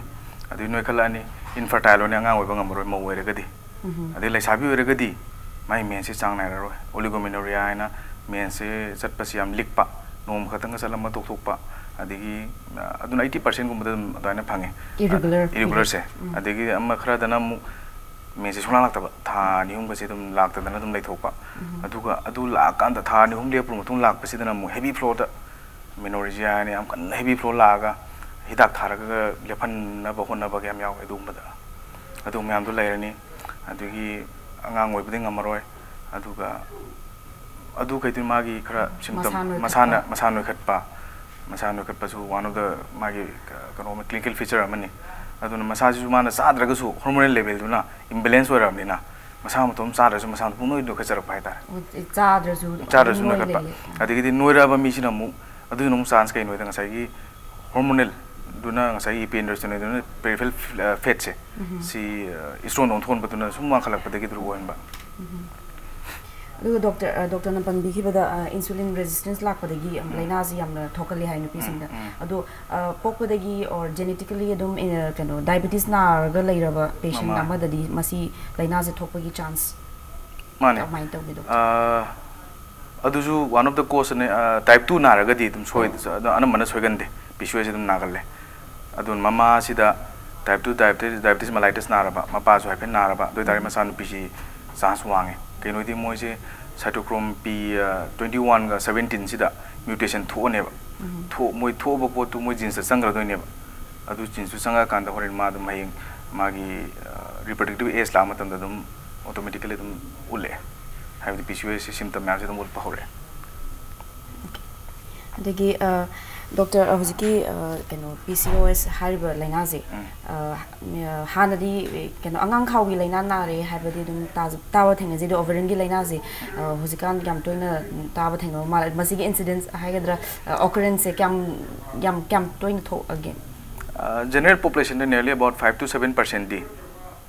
ꯑꯗꯨꯗꯤ ꯅꯣꯏꯈꯠꯂꯛꯑꯅꯤ, infertile ꯑꯣꯏꯅ ꯑꯉꯥꯡ ꯑꯣꯏꯕ ꯉꯝꯃꯔꯣꯏ ꯃꯧ ꯑꯣꯏꯔꯒꯗꯤ꯫ ꯑꯗꯩ ꯂꯩꯁꯥꯕꯤ ꯑꯣꯏꯔꯒꯗꯤ ꯃꯥꯏ mensꯁꯦ ꯆꯥꯡ ꯅꯥꯏꯔꯔꯣꯏ, oligomenorrhea ꯍꯥꯏꯅ mensꯁꯦ ꯆꯠꯄꯁꯤ ꯌꯥꯝ ꯂꯤꯛꯄ, ꯅꯣꯡꯃ ꯈꯛꯇꯪꯒ ꯆꯠꯂꯝꯃ ꯇꯣꯛꯊꯣꯛꯄ꯫ ꯑꯗꯒꯤ ꯑꯗꯨꯅ eighty percentꯒꯨꯝꯕꯗ ꯑꯗꯨꯝ ꯑꯗꯨꯃꯥꯏꯅ ꯐꯪꯉꯦ꯫ Irregular periods꯫ ꯑꯗꯒꯤ ꯑꯃ ꯈꯔꯗꯅ ꯑꯃꯨꯛ mensꯁꯦ ꯁꯨꯡꯂꯥꯛ ꯂꯥꯛꯇꯕ, ꯊꯥ ꯑꯅꯤ ꯑꯍꯨꯝꯒꯁꯦ ꯑꯗꯨꯝ ꯂꯥꯛꯇꯗꯅ ꯑꯗꯨꯝ ꯂꯩꯊꯣꯛꯄ꯫ ꯑꯗꯨꯒ ꯑꯗꯨ ꯂꯥꯛꯑꯀꯥꯟꯗ ꯊꯥ ꯑꯅꯤ ꯑꯍꯨꯝ ꯂꯦꯞꯄ ꯃꯇꯨꯡ ꯂꯥꯛꯄꯁꯤꯗꯅ ꯑꯃꯨꯛ heavy flowꯗ menorrhagia ꯍꯥꯏꯅ ꯌꯥꯝ ꯀꯟꯅ heavy flow ꯂꯥꯛꯑꯒ ꯍꯤꯗꯥꯛ ꯊꯥꯔꯒ ꯂꯦꯞꯍꯟꯅꯕ ꯍꯣꯠꯅꯕꯒ ꯌꯥꯝ ꯌꯥꯎꯋꯦ꯫ ꯑꯗꯨꯒꯨꯝꯕꯗ ꯑꯗꯨ ꯃꯌꯥꯝꯗꯣ ꯂꯩꯔꯅꯤ꯫ ꯑꯗꯒꯤ ꯑꯉꯥꯡ ꯑꯣꯏꯕꯗꯤ ꯉꯝꯃꯔꯣꯏ꯫ ꯑꯗꯨꯒ ꯑꯗꯨꯈꯩꯗꯨ ꯃꯥꯒꯤ ꯈꯔ symptom, ꯃꯁꯥ ꯅꯣꯏꯈꯠꯄ꯫ ꯃꯁꯥꯅ, ꯃꯁꯥ ꯅꯣꯏꯈꯠꯄ, ꯃꯁꯥ ꯅꯣꯏꯈꯠꯄꯁꯨ one of the ꯃꯥꯒꯤ ꯀꯩꯅꯣ ꯑꯃ, clinical feature ꯑꯃꯅꯤ꯫ ꯑꯗꯨꯅ ꯃꯁꯥꯁꯤꯁꯨ ꯃꯥꯅ ꯆꯥꯗ꯭ꯔꯒꯁꯨ hormonal levelꯗꯨꯅ imbalance ꯑꯣꯏꯔꯕꯅꯤꯅ ꯃꯁꯥ ꯃꯇꯣꯝ ꯆꯥꯗ꯭ꯔꯁꯨ ꯃꯁꯥ ꯃꯇꯣꯝ ꯅꯣꯏ ꯅꯣꯏꯈꯠꯆꯔꯛꯄ ꯍꯥꯏꯇꯥꯔꯦ꯫ ꯆꯥꯗ꯭ꯔꯁꯨ ꯆꯥꯗ꯭ꯔꯁꯨ ꯅꯣꯏ ꯅꯣꯏꯈꯠꯄ꯫ ꯂꯩꯌꯦ꯫ ꯑꯗꯒꯤꯗꯤ ꯅꯣꯏꯔꯛꯑꯕ ꯃꯤꯁꯤꯅ ꯑꯃꯨꯛ ꯑꯗꯨꯅ ꯑꯃꯨꯛ chance ꯀꯩꯅꯣꯗ ꯉꯁꯥꯏꯒꯤ hormonalꯗꯨꯅ, ꯉꯁꯥꯏꯒꯤ hyperandrogenismꯗꯨꯅ peripheral fatꯁꯦ, ꯁꯤ stone ꯑꯣꯟꯊꯣꯛꯍꯟꯕꯗꯨꯅ ꯁꯨꯝ ꯋꯥꯡꯈꯠꯂꯛꯄꯗꯒꯤ ꯑꯗꯨ ꯑꯣꯏꯍꯟꯕ꯫ ꯑꯗꯨꯒ ꯗꯣꯛꯇꯔ, ꯗꯣꯛꯇꯔꯅ ꯄꯟꯕꯤꯈꯤꯕꯗ insulin resistance ꯂꯥꯛꯄꯗꯒꯤ ꯂꯥꯏꯅꯥꯁꯤ ꯌꯥꯝꯅ ꯊꯣꯛꯀꯜꯂꯤ ꯍꯥꯏ ꯅꯨꯄꯤꯁꯤꯡꯗ꯫ ꯑꯗꯣ ꯄꯣꯛꯄꯗꯒꯤ or genetically ꯑꯗꯨꯝ ꯀꯩꯅꯣ diabetes ꯅꯥꯔꯒ ꯂꯩꯔꯕ patient ꯑꯃꯗꯗꯤ ꯃꯁꯤ ꯂꯥꯏꯅꯥꯁꯦ ꯊꯣꯛꯄꯒꯤ chance ꯃꯥꯅꯦ꯫ ꯀꯃꯥꯏꯅ ꯇꯧꯒꯦ ꯗꯣꯛꯇꯔ? ꯑꯗꯨꯁꯨ one of the cause ꯅꯦ꯫ Type two ꯅꯥꯔꯒꯗꯤ ꯑꯗꯨꯝ ꯁꯣꯏ ꯑꯗꯣ ꯑꯅꯝꯕꯅ ꯁꯣꯏꯒꯟꯗꯦ꯫ P C O S ꯑꯗꯨꯝ ꯅꯥꯒꯜꯂꯦ꯫ ꯑꯗꯨꯅ ꯃꯃꯥꯁꯤꯗ type two diabetes diabetes mellitus ꯅꯥꯔꯕ, ꯃꯄꯥꯁꯨ ꯍꯥꯏꯐꯦꯠ ꯅꯥꯔꯕ, ꯑꯗꯨ ꯑꯣꯏꯇꯥꯔꯗꯤ ꯃꯆꯥꯅꯨꯄꯤꯁꯤ ꯆꯥꯟꯁ ꯋꯥꯡꯉꯦ꯫ ꯀꯩꯅꯣꯗꯤ ꯃꯣꯏꯁꯦ ꯁꯥꯏꯇꯣꯀ꯭ꯔꯣꯝ ꯄꯤ ꯇ꯭ꯋꯦꯟꯇꯤ ꯋꯥꯟꯒ ꯁꯕꯦꯟꯇꯤꯟꯁꯤꯗ ꯃ꯭ꯌꯨꯇꯦꯁꯟ ꯊꯣꯛꯑꯅꯦꯕ꯫ ꯊꯣꯛ ꯃꯣꯏ ꯊꯣꯛꯑꯕ ꯄꯣꯠꯇꯨ ꯃꯣꯏ ꯖꯤꯟꯁꯇ ꯆꯪꯈ꯭ꯔꯗꯣꯏꯅꯦꯕ꯫ ꯑꯗꯨ ꯖꯤꯟꯁꯇꯨ ꯆꯪꯉꯛꯑꯀꯥꯟꯗ ꯍꯣꯔꯦꯟ ꯃꯥ ꯑꯗꯨꯝ ꯍꯌꯦꯡ ꯃꯥꯒꯤ ꯔꯤꯄ꯭ꯔꯗꯛꯇꯤꯚ ꯑꯦꯖ ꯂꯥꯛꯄ ꯃꯇꯝꯗ ꯑꯗꯨꯝ ꯑꯣꯇꯣꯃꯦꯇꯤꯀꯦꯂꯤ ꯑꯗꯨꯝ ꯎꯠꯂꯛꯑꯦ꯫ ꯍꯥꯏꯕꯗꯤ P C O S ꯁꯤ ꯁꯤꯝꯇꯝ ꯃꯌꯥꯝꯁꯦ ꯑꯗꯨꯝ ꯎꯠꯄ ꯍꯧꯔꯛꯑꯦ꯫ ꯑꯗꯒꯤ ꯗꯣꯛꯇꯔ, ꯍꯧꯖꯤꯛꯀꯤ ꯀꯩꯅꯣ, P C O S ꯍꯥꯏꯔꯤꯕ ꯂꯥꯏꯅꯥꯁꯦ ꯍꯥꯟꯅꯗꯤ ꯀꯩꯅꯣ, ꯑꯉꯥꯡ ꯈꯥꯎꯒꯤ ꯂꯥꯏꯅꯥ ꯅꯥꯔꯦ ꯍꯥꯏꯕꯗꯤ ꯑꯗꯨꯝ ꯇꯥꯕ ꯊꯦꯡꯅꯖꯩ꯫ ꯑꯗꯣ ꯑꯣꯚꯔꯤꯟꯒꯤ ꯂꯥꯏꯅꯥꯁꯦ ꯍꯧꯖꯤꯛꯀꯥꯟ ꯌꯥꯝ ꯇꯣꯏꯅ ꯇꯥꯕ ꯊꯦꯡꯅꯕ ꯃꯥꯜꯂꯦ꯫ ꯃꯁꯤꯒꯤ ꯏꯟꯁꯤꯗꯦꯟꯁ ꯍꯥꯏꯒꯗ꯭ꯔꯥ, ꯑꯣꯀꯔꯦꯟꯁꯁꯦ ꯀꯌꯥꯝ ꯌꯥꯝ ꯀꯌꯥꯝ ꯇꯣꯏꯅ ꯊꯣꯛꯑꯒꯦ? ꯖꯦꯅꯔꯦꯜ ꯄꯣꯄꯨꯂꯦꯁꯟꯗ nearly about five to seven percent ꯗꯤ,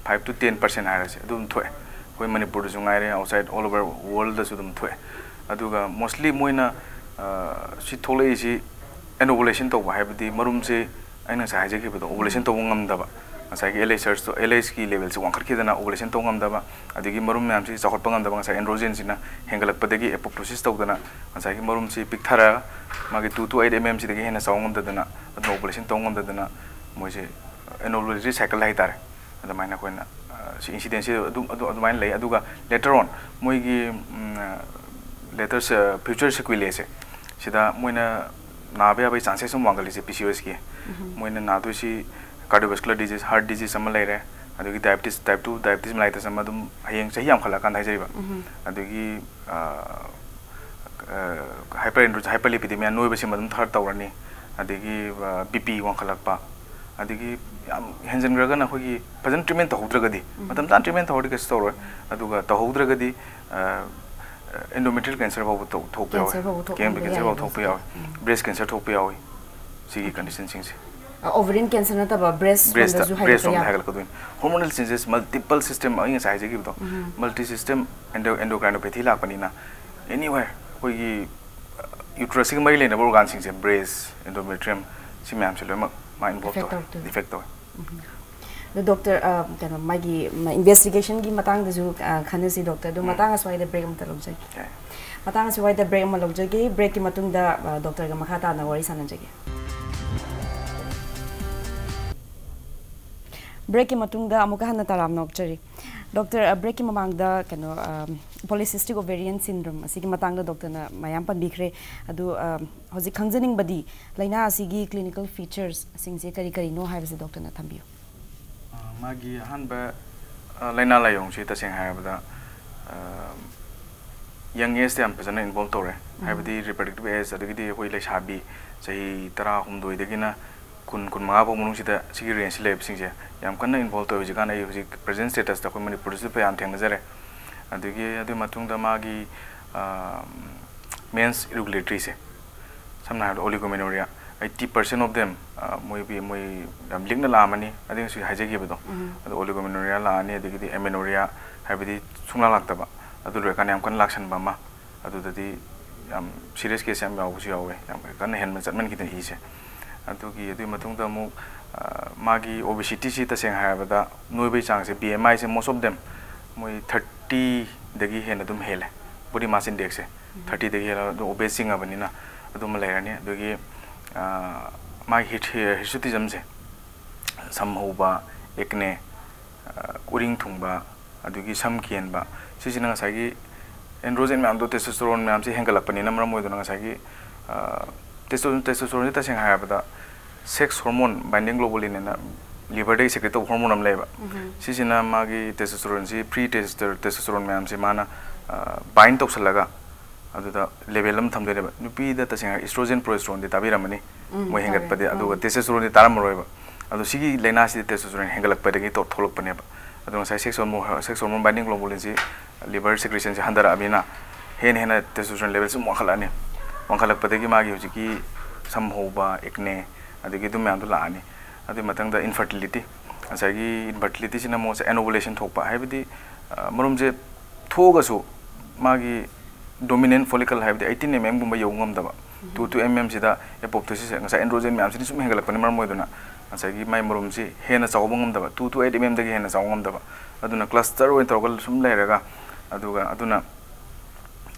five to ten percent ꯍꯥꯏꯔꯁꯦ, ꯑꯗꯨꯝ ꯊꯣꯛꯑꯦ꯫ ꯑꯩꯈꯣꯏ ꯃꯅꯤꯄꯨꯔꯗꯁꯨ ꯉꯥꯏꯔꯦ, ꯑꯥꯎꯠꯁꯥꯏꯠ ꯑꯣꯜ ꯑꯣꯚꯔ ꯋꯥꯔꯜꯗꯁꯨ ꯑꯗꯨꯝ ꯊꯣꯛꯑꯦ꯫ ꯑꯗꯨꯒ ꯃꯣꯁꯂꯤ ꯃꯣꯏꯅ ꯁꯤ ꯊꯣꯛꯂꯛꯏꯁꯤ ꯑꯦꯅꯣꯚꯨꯂꯦꯁꯟ ꯇꯧꯕ, ꯍꯥꯏꯕꯗꯤ ꯃꯔꯨꯝꯁꯦ ꯑꯩꯅ ꯉꯁꯥꯏ ꯍꯥꯏꯖꯈꯤꯕꯗꯣ, ꯑꯣꯚꯨꯂꯦꯁꯟ ꯇꯧꯕ ꯉꯝꯗꯕ, ꯉꯁꯥꯏꯒꯤ LH surge ꯇꯣ, LH ꯀꯤ ꯂꯦꯚꯦꯜꯁꯦ ꯋꯥꯡꯈꯠꯈꯤꯗꯅ ꯑꯣꯚꯨꯂꯦꯁꯟ ꯇꯧꯕ ꯉꯝꯗꯕ, ꯑꯗꯒꯤ ꯃꯔꯨꯝ ꯃꯌꯥꯝꯁꯤ ꯆꯥꯎꯈꯠꯄ ꯉꯝꯗꯕ, ꯉꯁꯥꯏ ꯑꯦꯟꯗ꯭ꯔꯣꯖꯦꯟꯁꯤꯅ ꯍꯦꯟꯒꯠꯂꯛꯄꯗꯒꯤ ꯑꯦꯄꯣꯞꯇꯣꯁꯤꯁ ꯇꯧꯗꯅ ꯉꯁꯥꯏꯒꯤ ꯃꯔꯨꯝꯁꯤ ꯄꯤꯛꯊꯔ ꯃꯥꯒꯤ two to eight mm ꯁꯤꯗꯒꯤ ꯍꯦꯟꯅ ꯆꯥꯎꯕ ꯉꯝꯗꯗꯅ ꯑꯗꯨꯅ ꯑꯣꯚꯨꯂꯦꯁꯟ ꯇꯧꯕ ꯉꯝꯗꯗꯅ ꯃꯣꯏꯁꯦ ꯑꯦꯅꯣꯚꯨꯂꯦꯇꯔꯤ ꯁꯥꯏꯀꯜ ꯍꯥꯏꯇꯥꯔꯦ꯫ ꯑꯗꯨꯃꯥꯏꯅ ꯑꯩꯈꯣꯏꯅ ꯁꯤ ꯏꯟꯁꯤꯗꯦꯟꯁꯤ ꯑꯗꯨꯝ ꯑꯗꯨ ꯑꯗꯨꯃꯥꯏꯅ ꯂꯩ꯫ ꯑꯗꯨꯒ later on ꯃꯣꯏꯒꯤ later future sequelae ꯁꯦ ꯁꯤꯗ ꯃꯣꯏꯅ ꯅꯥꯕ ꯌꯥꯕꯒꯤ ꯆꯥꯟꯁꯦꯁ ꯑꯃ ꯋꯥꯡꯈꯠꯂꯤꯁꯦ P C O S ꯀꯤ꯫ ꯃꯣꯏꯅ ꯅꯥꯗꯣꯏꯁꯤ cardiovascular disease, heart disease ꯑꯃ ꯂꯩꯔꯦ, ꯑꯗꯒꯤ diabetes, type two diabetes mellitus ꯑꯃ ꯑꯗꯨꯝ ꯍꯌꯦꯡ ꯆꯍꯤ ꯌꯥꯝꯈꯠꯂꯛꯑꯀꯥꯟꯗ ꯍꯥꯏꯖꯔꯤꯕ꯫ ꯑꯗꯒꯤ hyper hyperlipidemia, ꯅꯣꯏꯕꯁꯤꯃ ꯑꯗꯨꯝ ꯊꯔ ꯇꯧꯔꯅꯤ, ꯑꯗꯒꯤ BP ꯋꯥꯡꯈꯠꯂꯛꯄ, ꯑꯗꯒꯤ ꯌꯥꯝ ꯍꯦꯟꯖꯤꯟꯈ꯭ꯔꯒꯅ ꯑꯩꯈꯣꯏꯒꯤ ꯐꯖꯅ ꯇ꯭ꯔꯤꯠꯃꯦꯟ ꯇꯧꯍꯧꯗ꯭ꯔꯒꯗꯤ, ꯃꯇꯝ ꯆꯥꯅ ꯇ꯭ꯔꯤꯠꯃꯦꯟ ꯇꯧꯍꯧꯔꯗꯤ ꯀꯩꯁꯨ ꯇꯧꯔꯣꯏ, ꯑꯗꯨꯒ ꯇꯧꯍꯧꯗ꯭ꯔꯒꯗꯤ endometrial cancer ꯐꯥꯎꯕ ꯊꯣꯛꯄ ꯌꯥꯎꯋꯦ, Cancer ꯐꯥꯎꯕ ꯊꯣꯛꯍꯟꯕ ꯀꯦꯟꯁꯔ ꯐꯥꯎꯕ ꯌꯥꯏꯌꯦꯕ ꯊꯣꯛꯄ ꯌꯥꯎꯋꯦ, ꯁꯤꯁꯦ꯫ breast cancer ꯊꯣꯛꯄ ꯌꯥꯎꯋꯤ꯫ ꯁꯤꯒꯤ ꯀꯟꯗꯤꯁꯟꯁꯤꯡꯁꯦ ꯑꯣꯚꯔꯤꯟ ꯀꯦꯟꯁꯔ ꯅꯠꯇꯕ ꯕ꯭ꯔꯦꯁ ꯕ꯭ꯔꯦꯁꯇ ꯂꯣꯝꯗꯁꯨ ꯕ꯭ꯔꯦꯁ ꯍꯥꯏꯒꯠꯄ ꯂꯣꯝꯗ ꯌꯥꯕ? ꯍꯥꯏꯒꯠꯂꯛꯀꯗꯣꯏꯅꯤ꯫ Hormonal changes, multiple system, ꯑꯩ ꯉꯁꯥꯏ ꯍꯥꯏꯖꯈꯤꯕꯗꯣ, multi system endo endocrinopathy ꯂꯥꯛꯄꯅꯤꯅ anywhere ꯑꯩꯈꯣꯏꯒꯤ uterus ꯁꯤꯒ ꯃꯔꯤ ꯂꯩꯅꯕ organ ꯁꯤꯡꯁꯦ, breast, endometrium, ꯁꯤ ꯃꯌꯥꯝꯁꯦ ꯂꯣꯏꯅꯃꯛ ꯃꯥ involve Affect ꯇꯧꯋꯦ, ꯇꯧꯔꯛꯇꯣꯏꯅꯤ꯫ Affect ꯇꯧꯋꯦ꯫ ꯑꯗꯣ ꯗꯣꯛꯇꯔ, ꯑ, ꯀꯩꯅꯣ, ꯃꯥꯒꯤ ꯏꯟꯚꯦꯁꯇꯤꯒꯦꯁꯟꯒꯤ ꯃꯇꯥꯡꯗꯁꯨ, ꯑ, ꯈꯟꯅꯁꯤ ꯗꯣꯛꯇꯔ꯫ ꯑꯗꯣ ꯃꯇꯥꯡ ꯑꯁ꯭ꯋꯥꯏꯗ ꯕ꯭ꯔꯦꯛ ꯑꯃꯇ ꯂꯧꯖꯒꯦ꯫ ꯌꯥꯏ꯫ ꯃꯇꯥꯡ ꯑꯁꯤꯋꯥꯏꯗ ꯕ꯭ꯔꯦꯛ ꯑꯃ ꯂꯧꯖꯒꯦ꯫ ꯕ꯭ꯔꯦꯛꯀꯤ ꯃꯇꯨꯡꯗ ꯗꯣꯛꯇꯔꯒ ꯃꯈꯥ ꯇꯥꯅ ꯋꯥꯔꯤ ꯁꯥꯟꯅꯖꯒꯦ꯫ ꯕ꯭ꯔꯦꯛꯀꯤ ꯃꯇꯨꯡꯗ ꯑꯃꯨꯛꯀ ꯍꯟꯅ ꯇꯔꯥꯝꯅ ꯑꯣꯛꯆꯔꯤ꯫ ꯗꯣꯛꯇꯔ, ꯕ꯭ꯔꯦꯛꯀꯤ ꯃꯃꯥꯡꯗ ꯀꯩꯅꯣ, ꯄꯣꯂꯤꯁꯤꯁꯇꯤꯛ ꯑꯣꯕꯦꯔꯤꯌꯟ ꯁꯤꯟꯗ꯭ꯔꯣꯝ ꯑꯁꯤꯒꯤ ꯃꯇꯥꯡꯗ ꯗꯣꯛꯇꯔꯅ ꯃꯌꯥꯝ ꯄꯟꯕꯤꯈ꯭ꯔꯦ꯫ ꯑꯗꯨ ꯍꯧꯖꯤꯛ ꯈꯪꯖꯅꯤꯡꯕꯗꯤ, ꯂꯥꯏꯅꯥ ꯑꯁꯤꯒꯤ ꯀ꯭ꯂꯤꯅꯤꯀꯦꯜ ꯐꯤꯆꯔꯁꯁꯤꯡꯁꯦ ꯀꯔꯤ ꯀꯔꯤꯅꯣ ꯍꯥꯏꯕꯁꯦ ꯗꯣꯛꯇꯔꯅ ꯊꯝꯕꯤꯌꯨ꯫ ꯃꯥꯒꯤ ꯑꯍꯥꯟꯕ ꯂꯥꯏꯅꯥ ꯂꯥꯏꯑꯣꯡꯁꯤ ꯇꯁꯦꯡꯅ ꯍꯥꯏꯔꯕꯗ, ꯌꯪ ꯑꯦꯖꯇ ꯌꯥꯝ ꯐꯖꯅ ꯏꯟꯚꯣꯜꯕ ꯇꯧꯔꯦ꯫ ꯍꯥꯏꯕꯗꯤ ꯔꯤꯄ꯭ꯔꯗꯛꯇꯤꯚ ꯑꯦꯖ, ꯑꯗꯒꯤꯗꯤ ꯑꯩꯈꯣꯏ ꯂꯩꯁꯥꯕꯤ ꯆꯍꯤ ꯇꯔꯥꯍꯨꯝꯗꯣꯏꯗꯒꯤꯅ ꯀꯨꯟ, ꯀꯨꯟꯃꯉꯥ ꯐꯥꯎ ꯃꯅꯨꯡꯁꯤꯗ ꯁꯤꯒꯤ ꯔꯦꯟꯖꯁꯤ ꯂꯩꯕꯁꯤꯡꯁꯦ ꯌꯥꯝ ꯀꯟꯅ ꯏꯟꯚꯣꯜꯕ ꯇꯧꯋꯦ꯫ ꯍꯧꯖꯤꯛꯀꯥꯟ ꯑꯩ ꯍꯧꯖꯤꯛ ꯄ꯭ꯔꯦꯖꯦꯟ ꯁ꯭ꯇꯦꯇꯁꯇ ꯑꯩꯈꯣꯏ ꯃꯅꯤꯄꯨꯔꯗꯁꯨ ꯌꯥꯝ ꯊꯦꯡꯅꯖꯔꯦ꯫ ꯑꯗꯒꯤ ꯑꯗꯨꯒꯤ ꯃꯇꯨꯡꯗ ꯃꯥꯒꯤ ꯃꯦꯟꯁ ꯏꯔꯤꯒꯨꯂꯦꯇꯔꯤꯁꯦ, ꯁꯝꯅ ꯍꯥꯏꯔꯕꯗ ꯑꯣꯂꯤꯒꯣꯃꯦꯅꯣꯔꯤꯌꯥ, ꯑꯩꯠꯇꯤ ꯄꯥꯔꯁꯦꯟ ꯑꯣꯐ ꯗꯦꯝ ꯃꯣꯏ ꯃꯣꯏ ꯌꯥꯝ ꯂꯤꯛꯅ ꯂꯥꯛꯑꯝꯃꯅꯤ꯫ ꯑꯗꯩ ꯉꯁꯤ ꯍꯥꯏꯖꯈꯤꯕꯗꯣ, ꯑꯗꯣ ꯑꯣꯂꯤꯒꯣꯃꯦꯅꯣꯔꯤꯌꯥ ꯂꯥꯛꯑꯅꯤ, ꯑꯗꯒꯤꯗꯤ ꯑꯦꯃꯦꯅꯣꯔꯤꯌꯥ, ꯍꯥꯏꯕꯗꯤ ꯁꯨꯡꯂꯥꯛ ꯂꯥꯛꯇꯕ, ꯑꯗꯨ ꯂꯣꯏꯔꯀꯥꯟꯗ ꯌꯥꯝ ꯀꯟꯅ ꯂꯥꯛꯁꯟꯕ ꯑꯃ, ꯑꯗꯨꯗꯗꯤ ꯌꯥꯝ ꯁꯤꯔꯤꯌꯁ ꯀꯦꯁ ꯌꯥꯝ ꯌꯥꯎꯕꯁꯨ ꯌꯥꯎꯋꯦ꯫ ꯌꯥꯝ ꯀꯟꯅ ꯍꯦꯟꯅ ꯆꯠꯃꯟꯈꯤꯗꯅ ꯏꯁꯦ꯫ ꯑꯗꯨꯒꯤ ꯑꯗꯨꯒꯤ ꯃꯇꯨꯡꯗ ꯑꯃꯨꯛ ꯃꯥꯒꯤ ꯑꯣꯕꯦꯁꯤꯇꯤꯁꯤ ꯇꯁꯦꯡꯅ ꯍꯥꯏꯔꯕꯗ ꯅꯣꯏꯕꯒꯤ ꯆꯥꯡꯁꯦ, ꯕꯤ ꯑꯦꯝ ꯑꯥꯏꯁꯦ most of them ꯃꯣꯏ ꯊꯥꯔꯇꯤꯗꯒꯤ ꯍꯦꯟꯅ ꯑꯗꯨꯝ ꯍꯦꯜꯂꯦ꯫ ꯕꯣꯗꯤ ꯃꯥꯁ ꯏꯟꯗꯦꯛꯁꯁꯦ ꯊꯥꯔꯇꯤꯗꯒꯤ ꯍꯦꯜꯂꯒ ꯑꯗꯨꯝ ꯑꯣꯕꯦꯁ ꯆꯤꯡꯉꯕꯅꯤꯅ ꯑꯗꯨꯃ ꯂꯩꯔꯅꯤ꯫ ꯑꯗꯒꯤ ꯃꯥꯒꯤ ꯍꯤꯔꯁꯨꯇꯤꯖꯝꯁꯦ, ꯁꯝ ꯍꯧꯕ, ꯑꯦꯛꯅꯦ, ꯎꯔꯤꯡ ꯊꯨꯡꯕ, ꯑꯗꯒꯤ ꯁꯝ ꯀꯦꯟꯕ, ꯁꯤꯁꯤꯅ ꯉꯁꯥꯏꯒꯤ ꯑꯦꯟꯗ꯭ꯔꯣꯖꯦꯟ ꯃꯌꯥꯝꯗꯣ, ꯇꯦꯁꯇꯣꯁꯇꯦꯔꯣꯟ ꯃꯌꯥꯝꯁꯤ ꯍꯦꯟꯒꯠꯂꯛꯄꯅꯤꯅ ꯃꯔꯝ ꯑꯣꯏꯗꯨꯅ ꯉꯁꯥꯏꯒꯤ ꯇꯦꯁꯇꯣꯁꯇꯦꯔꯣꯟꯁꯤ ꯇꯁꯦꯡꯅ ꯍꯥꯏꯔꯕꯗ ꯁꯦꯛꯁ ꯍꯣꯔꯃꯣꯟ, ꯕꯥꯏꯟꯗꯤꯡ ꯒ꯭ꯂꯣꯕꯨꯂꯤꯟ ꯍꯥꯏꯅ ꯂꯤꯚꯔꯗꯒꯤ ꯁꯦꯀ꯭ꯔꯦꯠ ꯇꯧꯕ ꯍꯣꯔꯃꯣꯟ ꯑꯃ ꯂꯩꯌꯦꯕ꯫ ꯁꯤꯁꯤꯅ ꯃꯥꯒꯤ ꯇꯦꯁꯇꯣꯁꯇꯦꯔꯣꯟꯁꯤ, ꯐ꯭ꯔꯤ ꯇꯦꯁꯇꯣꯁꯇꯦꯔꯣꯟ ꯃꯌꯥꯝꯁꯤ ꯃꯥꯅ ꯕꯥꯏꯟ ꯇꯧꯁꯜꯂꯒ ꯑꯗꯨꯗ ꯂꯦꯚꯦꯜ ꯑꯃ ꯊꯝꯗꯣꯏꯅꯦꯕ꯫ ꯅꯨꯄꯤꯗ ꯇꯁꯦꯡꯅ ꯏꯁꯇ꯭ꯔꯣꯖꯦꯟ, ꯄ꯭ꯔꯣꯖꯦꯁꯇ꯭ꯔꯣꯟꯗꯤ ꯇꯥꯕꯤꯔꯝꯃꯅꯤ, ꯃꯣꯏ ꯍꯦꯟꯒꯠꯄꯗꯤ꯫ ꯑꯗꯨꯒ ꯇꯦꯁꯇꯣꯁꯇꯦꯔꯣꯟꯗꯤ ꯇꯥꯔꯝꯃꯔꯣꯏꯕ꯫ ꯑꯗꯣ ꯁꯤꯒꯤ ꯂꯥꯏꯅꯥꯁꯤꯗꯤ ꯇꯦꯁꯇꯣꯁꯇꯦꯔꯣꯟ ꯍꯦꯟꯒꯠꯂꯛꯄꯗꯒꯤ ꯊꯣꯛꯂꯛꯄꯅꯦꯕ꯫ ꯑꯗꯣ ꯉꯁꯥꯏ sex hormone, sex hormone binding ꯒ꯭ꯂꯣꯕꯨꯂꯤꯟꯁꯤ ꯂꯤꯚꯔ ꯁꯦꯀ꯭ꯔꯦꯁꯟꯁꯤ ꯍꯟꯊꯔꯛꯑꯕꯅꯤꯅ ꯍꯦꯟꯅ ꯍꯦꯟꯅ ꯇꯦꯁꯇꯣꯁꯇꯦꯔꯣꯟ ꯂꯦꯚꯦꯜꯁꯤ ꯑꯃꯨꯛ ꯋꯥꯡꯈꯠꯂꯛꯑꯅꯤ꯫ ꯋꯥꯡꯈꯠꯂꯛꯄꯗꯒꯤ ꯃꯥꯒꯤ ꯍꯧꯖꯤꯛꯀꯤ ꯁꯝ ꯍꯧꯕ, ꯑꯦꯛꯅꯦ, ꯑꯗꯒꯤ ꯑꯗꯨ ꯃꯌꯥꯝꯗꯣ ꯂꯥꯛꯑꯅꯤ꯫ ꯑꯗꯨꯒꯤ ꯃꯊꯪꯗ ꯏꯟꯐꯔꯇꯤꯂꯤꯇꯤ, ꯉꯁꯥꯏꯒꯤ ꯏꯟꯐꯔꯇꯤꯂꯤꯇꯤꯁꯤꯅ ꯑꯃꯨꯛ ꯉꯁꯥꯏ ꯑꯦꯅꯣꯚꯨꯂꯦꯁꯟ ꯊꯣꯛꯄ, ꯍꯥꯏꯕꯗꯤ ꯃꯔꯨꯝꯁꯦ ꯊꯣꯛꯑꯒꯁꯨ ꯃꯥꯒꯤ ꯗꯣꯃꯤꯅꯦꯟ ꯐꯣꯂꯤꯀꯜ, ꯍꯥꯏꯕꯗꯤ ꯑꯩꯠꯇꯤꯟ ꯑꯦꯝ ꯑꯦꯝꯒꯨꯝꯕ ꯌꯧꯕ ꯉꯝꯗꯕ, ꯇꯨ ꯇꯨ ꯑꯦꯝ ꯑꯦꯝꯁꯤꯗ ꯑꯦꯄꯣꯞꯇꯣꯁꯤꯁ, ꯉꯁꯥꯏ ꯑꯦꯟꯗ꯭ꯔꯣꯖꯦꯟ ꯃꯌꯥꯝꯁꯤꯅ ꯁꯨꯝ ꯍꯦꯟꯒꯠꯂꯛꯄꯅ ꯃꯔꯝ ꯑꯣꯏꯗꯨꯅ ꯉꯁꯥꯏꯒꯤ ꯃꯥꯏ ꯃꯔꯨꯝꯁꯤ ꯍꯦꯟꯅ ꯆꯥꯎꯕ ꯉꯝꯗꯕ, ꯇꯨ ꯇꯨ ꯑꯩꯠ ꯑꯦꯝ ꯑꯦꯝꯗꯒꯤ ꯍꯦꯟꯅ ꯆꯥꯎꯕ ꯉꯝꯗꯕ꯫ ꯑꯗꯨꯅ ꯀ꯭ꯂꯁꯇꯔ ꯑꯣꯏꯅ ꯇꯧꯔꯒ ꯁꯨꯝ ꯂꯩꯔꯒ, ꯑꯗꯨꯒ ꯑꯗꯨꯅ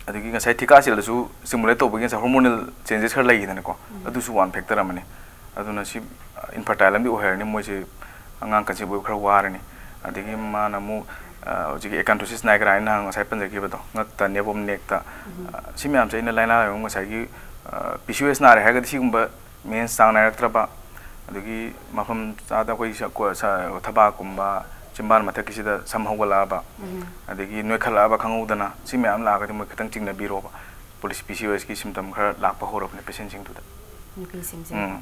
ꯑꯗꯒꯤ ꯉꯁꯥꯏ ꯊꯤꯀꯥ ꯁꯦꯜꯗꯁꯨ ꯁ꯭ꯇꯤꯃꯨꯂꯦꯠ ꯇꯧꯕꯒꯤ ꯉꯁꯥꯏ ꯍꯣꯔꯃꯣꯅꯦꯜ ꯆꯦꯟꯖꯦꯁ ꯈꯔ ꯂꯩꯈꯤꯗꯅꯀꯣ, ꯑꯗꯨꯁꯨ ꯋꯥꯟ ꯐꯦꯛꯇꯔ ꯑꯃꯅꯤ꯫ ꯑꯗꯨꯅ ꯁꯤ ꯏꯟꯐꯔꯇꯥꯏꯜ ꯑꯃꯗꯤ ꯑꯣꯏꯍꯜꯂꯅꯤ, ꯃꯣꯏꯁꯦ ꯑꯉꯥꯡ ꯀꯟꯁꯤꯞ ꯑꯣꯏꯕ ꯈꯔ ꯋꯥꯔꯅꯤ꯫ ꯑꯗꯒꯤ ꯃꯥꯅ ꯑꯃꯨꯛ ꯍꯧꯖꯤꯛꯀꯤ ꯑꯦꯀꯥꯟꯊꯣꯁꯤꯁ ꯅꯥꯏꯒ꯭ꯔꯥ ꯑꯩꯅ ꯉꯁꯥꯏ ꯄꯟꯖꯈꯤꯕꯗꯣ, ꯉꯛꯇ, ꯅꯦꯕꯣꯝ, ꯅꯦꯛꯇ, ꯁꯤ ꯃꯌꯥꯝꯁꯦ ꯑꯩꯅ ꯂꯥꯏꯅꯥ ꯂꯥꯏꯑꯣꯡ ꯉꯁꯥꯏꯒꯤ ꯄꯤ ꯁꯤ ꯑꯣ ꯑꯦꯁ ꯅꯥꯔꯦ ꯍꯥꯏꯔꯒꯗꯤ ꯁꯤꯒꯨꯝꯕ ꯃꯦꯟꯁ ꯆꯥꯡ ꯅꯥꯏꯔꯛꯇ꯭ꯔꯕ, ꯑꯗꯒꯤ ꯃꯐꯝ ꯆꯥꯗ ꯑꯩꯈꯣꯏ ꯊꯕꯥꯛꯀꯨꯝꯕ, ꯆꯤꯝꯕꯥꯟ ꯃꯊꯛꯀꯤꯁꯤꯗ ꯁꯝ ꯍꯧꯒꯠꯂꯛꯑꯕ, ꯑꯗꯒꯤ ꯅꯣꯏꯈꯠꯂꯛꯑꯕ ꯈꯪꯍꯧꯗꯅ, ꯁꯤ ꯃꯌꯥꯝ ꯂꯥꯛꯑꯒꯗꯤ ꯃꯣꯏ ꯈꯤꯇꯪ ꯆꯤꯡꯅꯕꯤꯔꯣꯕ꯫ ꯄꯣꯂꯤꯁ ꯄꯤ ꯁꯤ ꯑꯣ ꯑꯦꯁꯀꯤ ꯁꯤꯝꯇꯝ ꯈꯔ ꯂꯥꯛꯄ ꯍꯧꯔꯕꯅꯦ ꯄꯦꯁꯦꯟꯁꯤꯡꯗꯨꯗ꯫ ꯅꯨꯄꯤꯁꯤꯡꯁꯦ꯫ ꯎꯝ꯫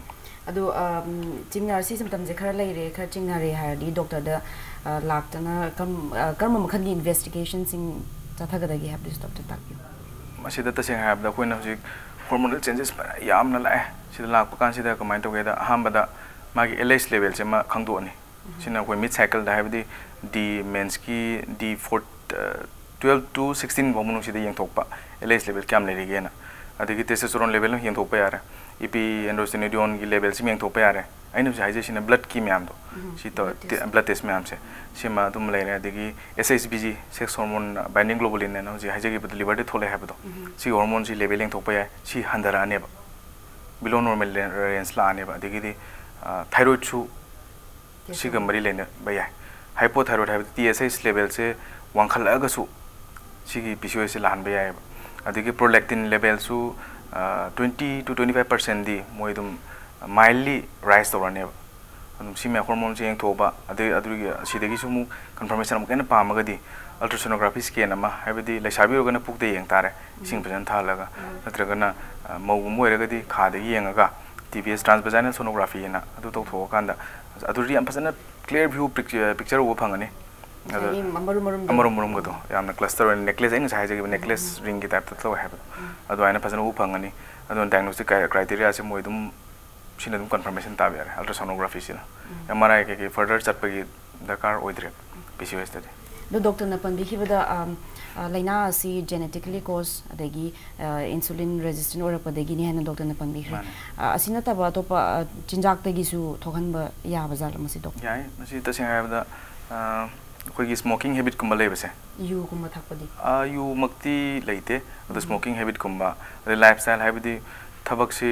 ꯑꯗꯣ, ꯑ, ꯎꯝ, ꯆꯤꯡꯅꯔ-, ꯁꯤ ꯁꯤꯝꯇꯝꯁꯦ ꯈꯔ ꯂꯩꯔꯦ, ꯈꯔ ꯆꯤꯡꯅꯔꯦ ꯍꯥꯏꯔꯗꯤ ꯗꯣꯛꯇꯔꯗ, ꯑ, ꯂꯥꯛꯇꯅ ꯀꯔꯝ-, ꯑ, ꯀꯔꯝꯕ ꯃꯈꯜꯒꯤ ꯏꯟꯚꯦꯁꯇꯤꯒꯦꯁꯟꯁꯤꯡ ꯆꯠꯊꯒꯗꯒꯦ ꯍꯥꯏꯕꯗꯨꯁꯨ ꯗꯣꯛꯇꯔ ꯇꯥꯛꯄꯤꯌꯨ꯫ ꯃꯁꯤꯗ ꯇꯁꯦꯡꯅ ꯍꯥꯏꯔꯕꯗ ꯑꯩꯈꯣꯏꯅ ꯍꯧꯖꯤꯛ ꯍꯣꯔꯃꯣꯅꯦꯜ ꯆꯦꯟꯖꯦꯁ ꯐꯅ ꯌꯥꯝꯅ ꯂꯥꯛꯑꯦ꯫ ꯁꯤꯗ ꯂꯥꯛꯄ ꯀꯥꯟꯁꯤꯗ ꯀꯃꯥꯏꯅ ꯇꯧꯒꯦꯗ, ꯑꯍꯥꯟꯕꯗ ꯃꯥꯒꯤ ꯑꯦꯜ ꯑꯦꯁ ꯂꯦꯚꯦꯜꯁꯦ ꯑꯃ ꯈꯪꯗꯣꯛꯑꯅꯤ꯫ ꯁꯤꯅ ꯑꯩꯈꯣꯏ ꯃꯤꯠ ꯁꯥꯏꯀꯜꯗ, ꯍꯥꯏꯕꯗꯤ ꯗꯤ ꯃꯦꯟꯁꯀꯤ ꯗꯤ ꯐꯣꯔ, ꯑ, ꯇ꯭ꯋꯦꯜꯐ ꯇꯨ ꯁꯤꯛꯁꯇꯤꯟ ꯐꯥꯎ ꯃꯅꯨꯡꯁꯤꯗ ꯌꯦꯡꯊꯣꯛꯄ, ꯑꯦꯜ ꯑꯦꯁ ꯂꯦꯚꯦꯜ ꯀꯌꯥꯝ ꯂꯩꯔꯤꯒꯦꯅ꯫ ꯑꯗꯒꯤ ꯇꯦꯁꯇꯣꯁꯇꯦꯔꯣꯟ ꯂꯦꯚꯦꯜ ꯑꯃ ꯌꯦꯡꯊꯣꯛꯄ ꯌꯥꯔꯦ, ꯏ ꯄꯤ ꯑꯦꯟꯗꯣꯁꯇꯦꯅꯣꯏꯗꯤꯌꯣꯟꯒꯤ ꯂꯦꯚꯦꯜꯁꯤ ꯑꯃ ꯌꯦꯡꯊꯣꯛꯄ ꯌꯥꯔꯦ꯫ ꯑꯩꯅ ꯍꯧꯖꯤꯛ ꯍꯥꯏꯖꯩꯁꯤꯅ ꯕ꯭ꯂꯗꯀꯤ ꯃꯌꯥꯝꯗꯣ, ꯎꯝ, ꯁꯤ ꯇꯧ-, blood test. ꯇꯦ-, ꯕ꯭ꯂꯗ ꯇꯦꯁ ꯃꯌꯥꯝꯁꯦ, ꯁꯤꯃ ꯑꯗꯨꯝ ꯂꯩꯔꯦ꯫ ꯑꯗꯒꯤ S H B G, sex hormone binding globulin ꯍꯥꯏꯅ ꯍꯧꯖꯤꯛ ꯍꯥꯏꯖꯈꯤꯕꯗꯣ, ꯂꯤꯚꯔꯗ ꯊꯣꯛꯂꯛꯑꯦ ꯍꯥꯏꯕꯗꯣ, ꯎꯝ, ꯁꯤꯒꯤ ꯍꯣꯔꯃꯣꯟꯁꯤ ꯂꯦꯚꯦꯜ ꯌꯦꯡꯊꯣꯛꯄ ꯌꯥꯏ, ꯁꯤ ꯍꯟꯊꯔꯛꯑꯅꯦꯕ, ꯕꯤꯂꯣ ꯅꯣꯔꯃꯦꯜ ꯔꯦꯟꯖ ꯂꯥꯛꯑꯅꯦꯕ꯫ ꯑꯗꯒꯤꯗꯤ, ꯑ, ꯊꯥꯏꯔꯣꯏꯗꯁꯨ ꯁꯤꯒ ꯃꯔꯤ ꯂꯩꯅꯕ ꯌꯥꯏ꯫ ꯍꯥꯏꯄꯣꯊꯥꯏꯔꯣꯏꯗ ꯍꯥꯏꯕꯗꯤ ꯇꯤ ꯑꯦꯁ ꯑꯩꯆ ꯂꯦꯚꯦꯜꯁꯦ ꯋꯥꯡꯈꯠꯂꯛꯑꯒꯁꯨ ꯁꯤꯒꯤ ꯄꯤ ꯁꯤ ꯑꯣ ꯑꯦꯁꯁꯦ ꯂꯥꯛꯍꯟꯕ ꯌꯥꯏꯑꯕ꯫ ꯑꯗꯒꯤ ꯄ꯭ꯔꯣꯂꯦꯛꯇꯤꯟ ꯂꯦꯚꯦꯜꯁꯨ, ꯑ, ꯇ꯭ꯋꯦꯟꯇꯤ ꯇꯨ ꯇ꯭ꯋꯦꯟꯇꯤ ꯐꯥꯏꯚ ꯄꯥꯔꯁꯦꯟꯗꯤ ꯃꯣꯏ ꯑꯗꯨꯝ ꯃꯥꯏꯜꯂꯤ ꯔꯥꯏꯁ ꯇꯧꯔꯅꯦꯕ꯫ ꯑꯗꯨꯝ ꯁꯤ ꯃꯌꯥꯝ ꯍꯣꯔꯃꯣꯟꯁꯦ ꯌꯦꯡꯊꯣꯛꯑꯕ, ꯑꯗꯩ ꯑꯗꯨꯒꯤ ꯑꯁꯤꯗꯒꯤꯁꯨ ꯑꯃꯨꯛ ꯀꯟꯐꯔꯃꯦꯁꯟ ꯑꯃꯨꯛꯀ ꯍꯦꯟꯅ ꯄꯥꯝꯃꯒꯗꯤ, ꯑꯜꯇ꯭ꯔꯥꯁꯣꯅꯣꯒ꯭ꯔꯥꯐꯤ ꯁ꯭ꯀꯦꯟ ꯑꯃ, ꯍꯥꯏꯕꯗꯤ ꯂꯩꯁꯥꯕꯤ ꯑꯣꯏꯔꯒꯅ ꯄꯨꯛꯇ ꯌꯦꯡ ꯇꯥꯔꯦ, ꯏꯁꯤꯡ ꯐꯖꯅ ꯊꯥꯍꯜꯂꯒ, ꯅꯠꯇ꯭ꯔꯒꯅ, ꯑ, ꯃꯧꯒꯨꯝꯕ ꯑꯣꯏꯔꯒꯗꯤ ꯈꯥꯗꯒꯤ ꯌꯦꯡꯉꯒ, ꯇꯤ ꯚꯤ ꯑꯦꯁ ꯇ꯭ꯔꯥꯟꯁꯚꯦꯖꯥꯏꯅꯦꯜ ꯁꯣꯅꯣꯒ꯭ꯔꯥꯐꯤ ꯍꯥꯏꯅ ꯑꯗꯨ ꯇꯧꯊꯣꯛꯑꯀꯥꯟꯗ, ꯑꯗꯨꯗꯤ ꯌꯥꯝ ꯐꯖꯅ ꯀ꯭ꯂꯤꯌꯥꯔ ꯚ꯭ꯌꯨ ꯄꯤꯛꯆꯔ ꯎꯕ ꯐꯪꯒꯅꯤ꯫ ꯑꯗꯣ ꯉꯁꯥꯏꯒꯤ ꯃꯔꯨꯝ ꯃꯔꯨꯝꯗꯣ꯫ ꯑꯃꯔꯣꯝ ꯃꯔꯣꯝꯒꯗꯣ ꯌꯥꯝꯅ ꯀ꯭ꯂꯁꯇꯔ ꯑꯣꯏꯅ, ꯅꯦꯀ꯭ꯂꯦꯁ, ꯑꯩꯅ ꯉꯁꯥꯏ ꯍꯥꯏꯖꯈꯤꯕ ꯅꯦꯀ꯭ꯂꯦꯁ ꯔꯤꯡꯒꯤ ꯇꯥꯏꯞꯇ ꯇꯧꯋꯦ ꯍꯥꯏꯕꯗꯣ, ꯑꯗꯨꯃꯥꯏꯅ ꯐꯖꯅ ꯎꯕ ꯐꯪꯒꯅꯤ꯫ ꯑꯗꯨꯅ ꯗꯥꯏꯒꯅꯣꯁꯇꯤꯛ ꯀ꯭ꯔꯥꯏꯇꯦꯔꯤꯌꯥꯁꯦ ꯃꯣꯏ ꯑꯗꯨꯝ, ꯁꯤꯅ ꯑꯗꯨꯝ ꯀꯟꯐꯔꯃꯦꯁꯟ ꯇꯥꯕ ꯌꯥꯔꯦ, ꯑꯜꯇ꯭ꯔꯥꯁꯣꯅꯣꯒ꯭ꯔꯥꯐꯤꯁꯤꯅ꯫ ꯑꯦꯝ ꯑꯥꯔ ꯑꯥꯏ ꯀꯩꯀꯩ ꯐꯔꯗꯔ ꯆꯠꯄꯒꯤ ꯗꯔꯀꯥꯔ ꯑꯣꯏꯗ꯭ꯔꯦ ꯄꯤ ꯁꯤ ꯑꯣ ꯑꯦꯁꯇꯗꯤ꯫ ꯑꯗꯣ ꯗꯣꯛꯇꯔꯅ ꯄꯟꯕꯤꯈꯤꯕꯗ, ꯑꯝ, ꯑ, ꯂꯥꯏꯅꯥ ꯑꯁꯤ ꯖꯦꯅꯦꯇꯤꯀꯦꯂꯤ ꯀꯣꯁ, ꯑꯗꯒꯤ, ꯑ, ꯏꯟꯁꯨꯂꯤꯟ ꯔꯦꯖꯤꯁꯇꯦꯟ ꯑꯣꯏꯔꯛꯄꯗꯒꯤꯅꯤ ꯍꯥꯏꯅ ꯗꯣꯛꯇꯔꯅ ꯄꯟꯕꯤꯈ꯭ꯔꯦ꯫ ꯃꯥꯅꯦ꯫ ꯑ, ꯑꯁꯤ ꯅꯠꯇꯕ ꯑꯇꯣꯞꯄ, ꯑ, ꯆꯤꯟꯖꯥꯛꯇꯒꯤꯁꯨ ꯊꯣꯛꯍꯟꯕ ꯌꯥꯕ ꯖꯥꯠꯂꯣ ꯃꯁꯤ, ꯗꯣꯛꯇꯔ? ꯌꯥꯏ꯫ ꯃꯁꯤ ꯇꯁꯦꯡꯅ ꯍꯥꯏꯔꯕꯗ, ꯑ, ꯑꯩꯈꯣꯏꯒꯤ smoking habitꯀꯨꯝꯕ ꯂꯩꯕꯁꯦ, ꯌꯨꯒꯨꯝꯕ ꯊꯛꯄꯗꯤ? ꯑꯥ, ꯌꯨꯃꯛꯇꯤ ꯂꯩꯇꯦ, ꯑꯗꯣ smoking habitꯀꯨꯝꯕ, ꯑꯗꯩ lifestyle ꯍꯥꯏꯕꯗꯤ ꯊꯕꯛꯁꯤ,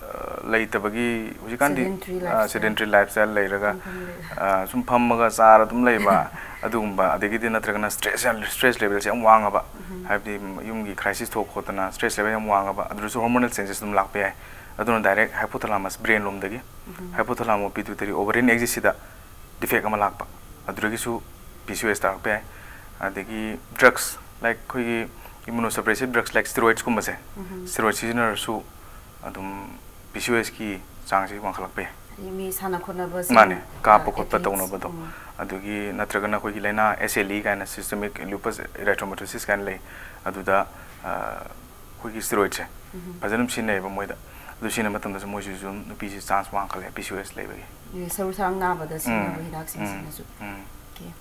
ꯑ, ꯂꯩꯇꯕꯒꯤ ꯍꯧꯖꯤꯛꯀꯥꯟꯗꯤ, Sedentary ꯑ, lifestyle. Sedentary lifestyle ꯂꯩꯔꯒ, ꯐꯝꯐꯝ ꯂꯩꯕ. ꯑ, ꯁꯨꯝ ꯐꯝꯃꯒ ꯆꯥꯔ ꯑꯗꯨꯝ ꯂꯩꯕ, ꯑꯗꯨꯒꯨꯝꯕ, ꯑꯗꯒꯤꯗꯤ ꯅꯠꯇ꯭ꯔꯒꯅ stress ꯌꯥꯝ, stress levelꯁꯦ ꯌꯥꯝ ꯋꯥꯡꯉꯕ, ꯍꯥꯏꯕꯗꯤ ꯌꯨꯝꯒꯤ crisis ꯊꯣꯛ ꯈꯣꯠꯇꯅ stress level ꯌꯥꯝ ꯋꯥꯡꯉꯕ, ꯑꯗꯨꯗꯁꯨ hormonal changes ꯑꯗꯨꯝ ꯂꯥꯛꯄ ꯌꯥꯏ꯫ ꯑꯗꯨꯅ direct hypothalamus brain ꯂꯣꯝꯗꯒꯤ hypothalamus pituitary ovarian axis ꯁꯤꯗ defect ꯑꯃ ꯂꯥꯛꯄ, ꯑꯗꯨꯗꯒꯤꯁꯨ P C O S ꯇꯥꯔꯛꯄ ꯌꯥꯏ꯫ ꯑꯗꯒꯤ drugs, like ꯑꯩꯈꯣꯏꯒꯤ immunosuppressive drugs like steroidsꯀꯨꯝꯕꯁꯦ, steroid ꯁꯤꯖꯤꯟꯅꯔꯁꯨ ꯑꯗꯨꯝ P C O Sꯀꯤ ꯆꯥꯡꯁꯤ ꯋꯥꯡꯈꯠꯂꯛꯄ ꯌꯥꯏ꯫ ꯍꯥꯏꯗꯤ ꯃꯤ ꯁꯥꯟꯅ ꯈꯣꯠꯅꯕ ꯃꯥꯅꯦ, ꯀꯥꯞꯄ ꯑ, ꯈꯣꯠꯄ athletes, ꯇꯧꯅꯕꯗꯣ꯫ ꯎꯝ. ꯑꯗꯨꯒꯤ ꯅꯠꯇ꯭ꯔꯒꯅ ꯑꯩꯈꯣꯏꯒꯤ ꯂꯥꯏꯅꯥ S L E ꯀꯥꯏꯅ, systemic lupus erythematosus ꯀꯥꯏꯅ ꯂꯩ, ꯑꯗꯨꯗ, ꯑ, ꯑꯩꯈꯣꯏꯒꯤ steroidꯁꯦ ꯐꯖꯅ ꯑꯗꯨꯝ ꯁꯤꯖꯤꯟꯅꯩꯌꯦꯕ ꯃꯣꯏꯗ꯫ ꯑꯗꯨ ꯁꯤꯖꯤꯟꯅꯕ ꯃꯇꯝꯗꯁꯨ ꯃꯣꯏꯁꯤꯁꯨ ꯑꯗꯨꯝ ꯅꯨꯄꯤꯁꯤ chance ꯋꯥꯡꯈꯠꯂꯦ P C O S ꯂꯩꯕꯒꯤ꯫ ꯁꯔꯨ ꯁꯔꯥꯡ ꯅꯥꯕꯗ ꯁꯤꯖꯤꯟꯅꯕ ꯎꯝ, ꯍꯤꯗꯥꯛꯁꯤꯡꯁꯤꯅꯁꯨ꯫ ꯎꯝ. Okay.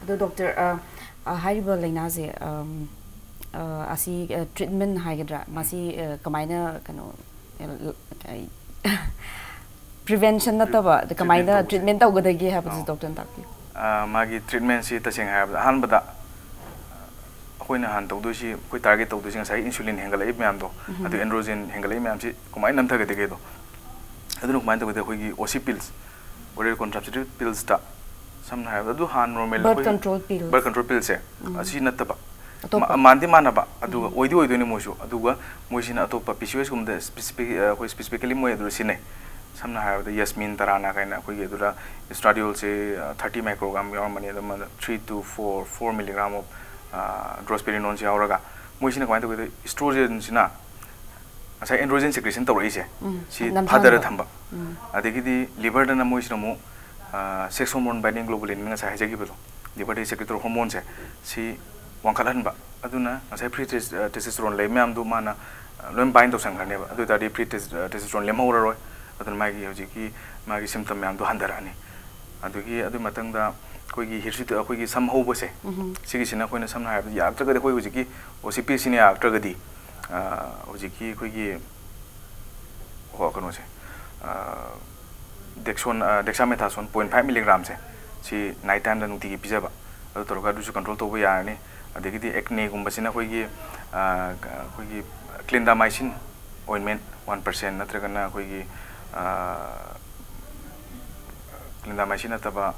ꯑꯗꯣ doctor, ꯑ, ꯑ, ꯍꯥꯏꯔꯤꯕ ꯂꯥꯏꯅꯥꯁꯦ, ꯑꯝ, ꯑ, ꯑꯁꯤ, ꯑ, treatment ꯍꯥꯏꯒꯗ꯭ꯔꯥ, ꯃꯁꯤ, ꯑ, ꯀꯃꯥꯏꯅ ꯀꯩꯅꯣ, ꯑ, prevention ꯅꯠꯇꯕ, ꯑꯗ ꯀꯃꯥꯏꯅ Treatment ꯇꯧꯕꯁꯦ꯫ treatment ꯇꯧꯒꯗꯒꯦ ꯍꯥꯏꯕꯗꯨꯁꯨ ꯑꯧ. doctorꯅ ꯇꯥꯛꯄꯤꯌꯨ꯫ ꯑ, ꯃꯥꯒꯤ treatmentꯁꯤ ꯇꯁꯦꯡꯅ ꯍꯥꯏꯔꯕꯗ ꯑꯍꯥꯟꯕꯗ ꯑꯩꯈꯣꯏꯅ ꯍꯥꯟꯅ ꯇꯧꯗꯣꯏꯁꯤ, ꯑꯩꯈꯣꯏ target ꯇꯧꯗꯣꯏꯁꯤ ꯉꯁꯥꯏ insulin ꯍꯦꯟꯒꯠꯂꯛꯏ ꯃꯌꯥꯝꯗꯣ, ꯑꯗꯨ androgen ꯍꯦꯟꯒꯠꯂꯛꯏ ꯃꯌꯥꯝꯁꯤ ꯀꯃꯥꯏꯅ ꯅꯝꯊꯒꯗꯒꯦꯗꯣ, ꯑꯗꯨꯅ ꯀꯃꯥꯏꯅ ꯇꯧꯒꯗ ꯑꯩꯈꯣꯏꯒꯤ O C pills, oral contraceptive pillsꯇ ꯁꯝꯅ ꯍꯥꯏꯔꯕꯗ ꯑꯗꯨ ꯍꯥꯟꯅ normal Birth ꯑꯩꯈꯣꯏ control pill. Birth control pillꯁꯦ ꯑꯁꯤ ꯅꯠꯇꯕ ꯑꯇꯣꯞꯄ? ꯃꯥ-, ꯃꯥꯟꯗꯤ ꯃꯥꯟꯅꯕ, ꯑꯗꯨꯒ ꯑꯣꯏꯗꯤ ꯑꯣꯏꯗꯣꯏꯅꯤ ꯃꯣꯏꯁꯨ, ꯑꯗꯨꯒ ꯃꯣꯏꯁꯤꯅ ꯑꯇꯣꯞꯄ P C O Sꯀꯨꯝꯕꯗ specific, ꯑꯩꯈꯣꯏ specifically ꯃꯣꯏ ꯑꯗꯨꯗ ꯁꯤꯖꯤꯟꯅꯩ꯫ ꯁꯝꯅ ꯍꯥꯏꯔꯕꯗ Yasmin Tarana ꯀꯥꯏꯅ ꯑꯩꯈꯣꯏꯒꯤ ꯑꯗꯨꯗ estradiolꯁꯦ, ꯑ, thirty microgram ꯌꯥꯎꯔꯝꯃꯅꯤ, ꯑꯗꯨꯝ three to four, four milligram of, ꯑ, drosperidoneꯁꯦ ꯌꯥꯎꯔꯒ, ꯃꯣꯏꯁꯤꯅ ꯀꯃꯥꯏꯅ ꯇꯧꯒꯦꯗ, estrogenꯁꯤꯅ ꯉꯁꯥꯏ androgen secretion ꯇꯧꯔꯛꯏꯁꯦ, ꯁꯤ ꯅꯝꯊꯍꯟꯕ꯫ ꯐꯥꯊꯔ ꯊꯝꯕ꯫ ꯑꯗꯒꯤꯗꯤ liverꯗꯅ ꯃꯣꯏꯁꯤꯅ ꯑꯃꯨꯛ, ꯑ, sex hormone binding globulin ꯉꯁꯥꯏ ꯍꯥꯏꯖꯈꯤꯕꯗꯣ, liverꯗꯒꯤ secretory hormoneꯁꯦ, ꯁꯤ ꯋꯥꯡꯈꯠꯍꯟꯕ꯫ ꯑꯗꯨꯅ ꯉꯁꯥꯏ free tes-, ꯑ, testosterone ꯂꯩ ꯃꯌꯥꯝꯗꯨ ꯃꯥꯅ, ꯑ, ꯂꯣꯏ bind ꯇꯧꯁꯟꯈ꯭ꯔꯅꯦꯕ꯫ ꯑꯗꯨ ꯑꯣꯏ ꯇꯥꯔꯗꯤ free tes-, ꯑ, testosterone ꯂꯦꯝꯍꯧꯔꯔꯣꯏ꯫ ꯑꯗꯨꯅ ꯃꯥꯒꯤ ꯍꯧꯖꯤꯛꯀꯤ ꯃꯥꯒꯤ symptom ꯃꯌꯥꯝꯗꯣ ꯍꯟꯊꯔꯛꯑꯅꯤ꯫ ꯑꯗꯨꯒꯤ, ꯑꯗꯨꯒꯤ ꯃꯊꯪꯗ ꯑꯩꯈꯣꯏꯒꯤ hirsuti-, ꯑꯩꯈꯣꯏꯒꯤ ꯁꯝ ꯍꯧꯕꯁꯦ, ꯁꯤꯒꯤꯁꯤꯅ ꯑꯩꯈꯣꯏꯅ ꯁꯝꯅ ꯍꯥꯏꯔꯕꯗ ꯌꯥꯔꯛꯇ꯭ꯔꯒꯗꯤ, ꯑꯩꯈꯣꯏ ꯍꯧꯖꯤꯛꯀꯤ O C Pꯁꯤꯅ ꯌꯥꯔꯛꯇ꯭ꯔꯒꯗꯤ, ꯑ, ꯍꯧꯖꯤꯛꯀꯤ ꯑꯩꯈꯣꯏꯒꯤ, ꯍꯣ, ꯀꯩꯅꯣꯁꯦ, ꯑ, dexon-, ꯑ, dexamethasone point five milligramꯁꯦ, ꯁꯤ ꯅꯥꯏꯠ ꯇꯥꯏꯝꯗ ꯅꯨꯡꯇꯤꯒꯤ ꯄꯤꯖꯕ, ꯑꯗꯨ ꯇꯧꯔꯒ ꯑꯗꯨꯁꯨ ꯀꯟꯇ꯭ꯔꯣꯜ ꯇꯧꯕ ꯌꯥꯔꯅꯤ꯫ ꯑꯗꯒꯤꯗꯤ ꯑꯦꯛꯅꯦꯒꯨꯝꯕꯁꯤꯅ ꯑꯩꯈꯣꯏꯒꯤ ꯑꯩꯈꯣꯏꯒꯤ ꯀ꯭ꯂꯤꯟꯗꯥꯃꯥꯏꯁꯤꯟ ꯑꯣꯏꯟꯃꯦꯟ ꯋꯥꯟ ꯄꯔꯁꯦꯟ ꯅꯠꯇ꯭ꯔꯒꯅ ꯑꯩꯈꯣꯏꯒꯤ ꯀ꯭ꯂꯤꯟꯗꯥꯃꯥꯏꯁꯤꯟ ꯅꯠꯇꯕ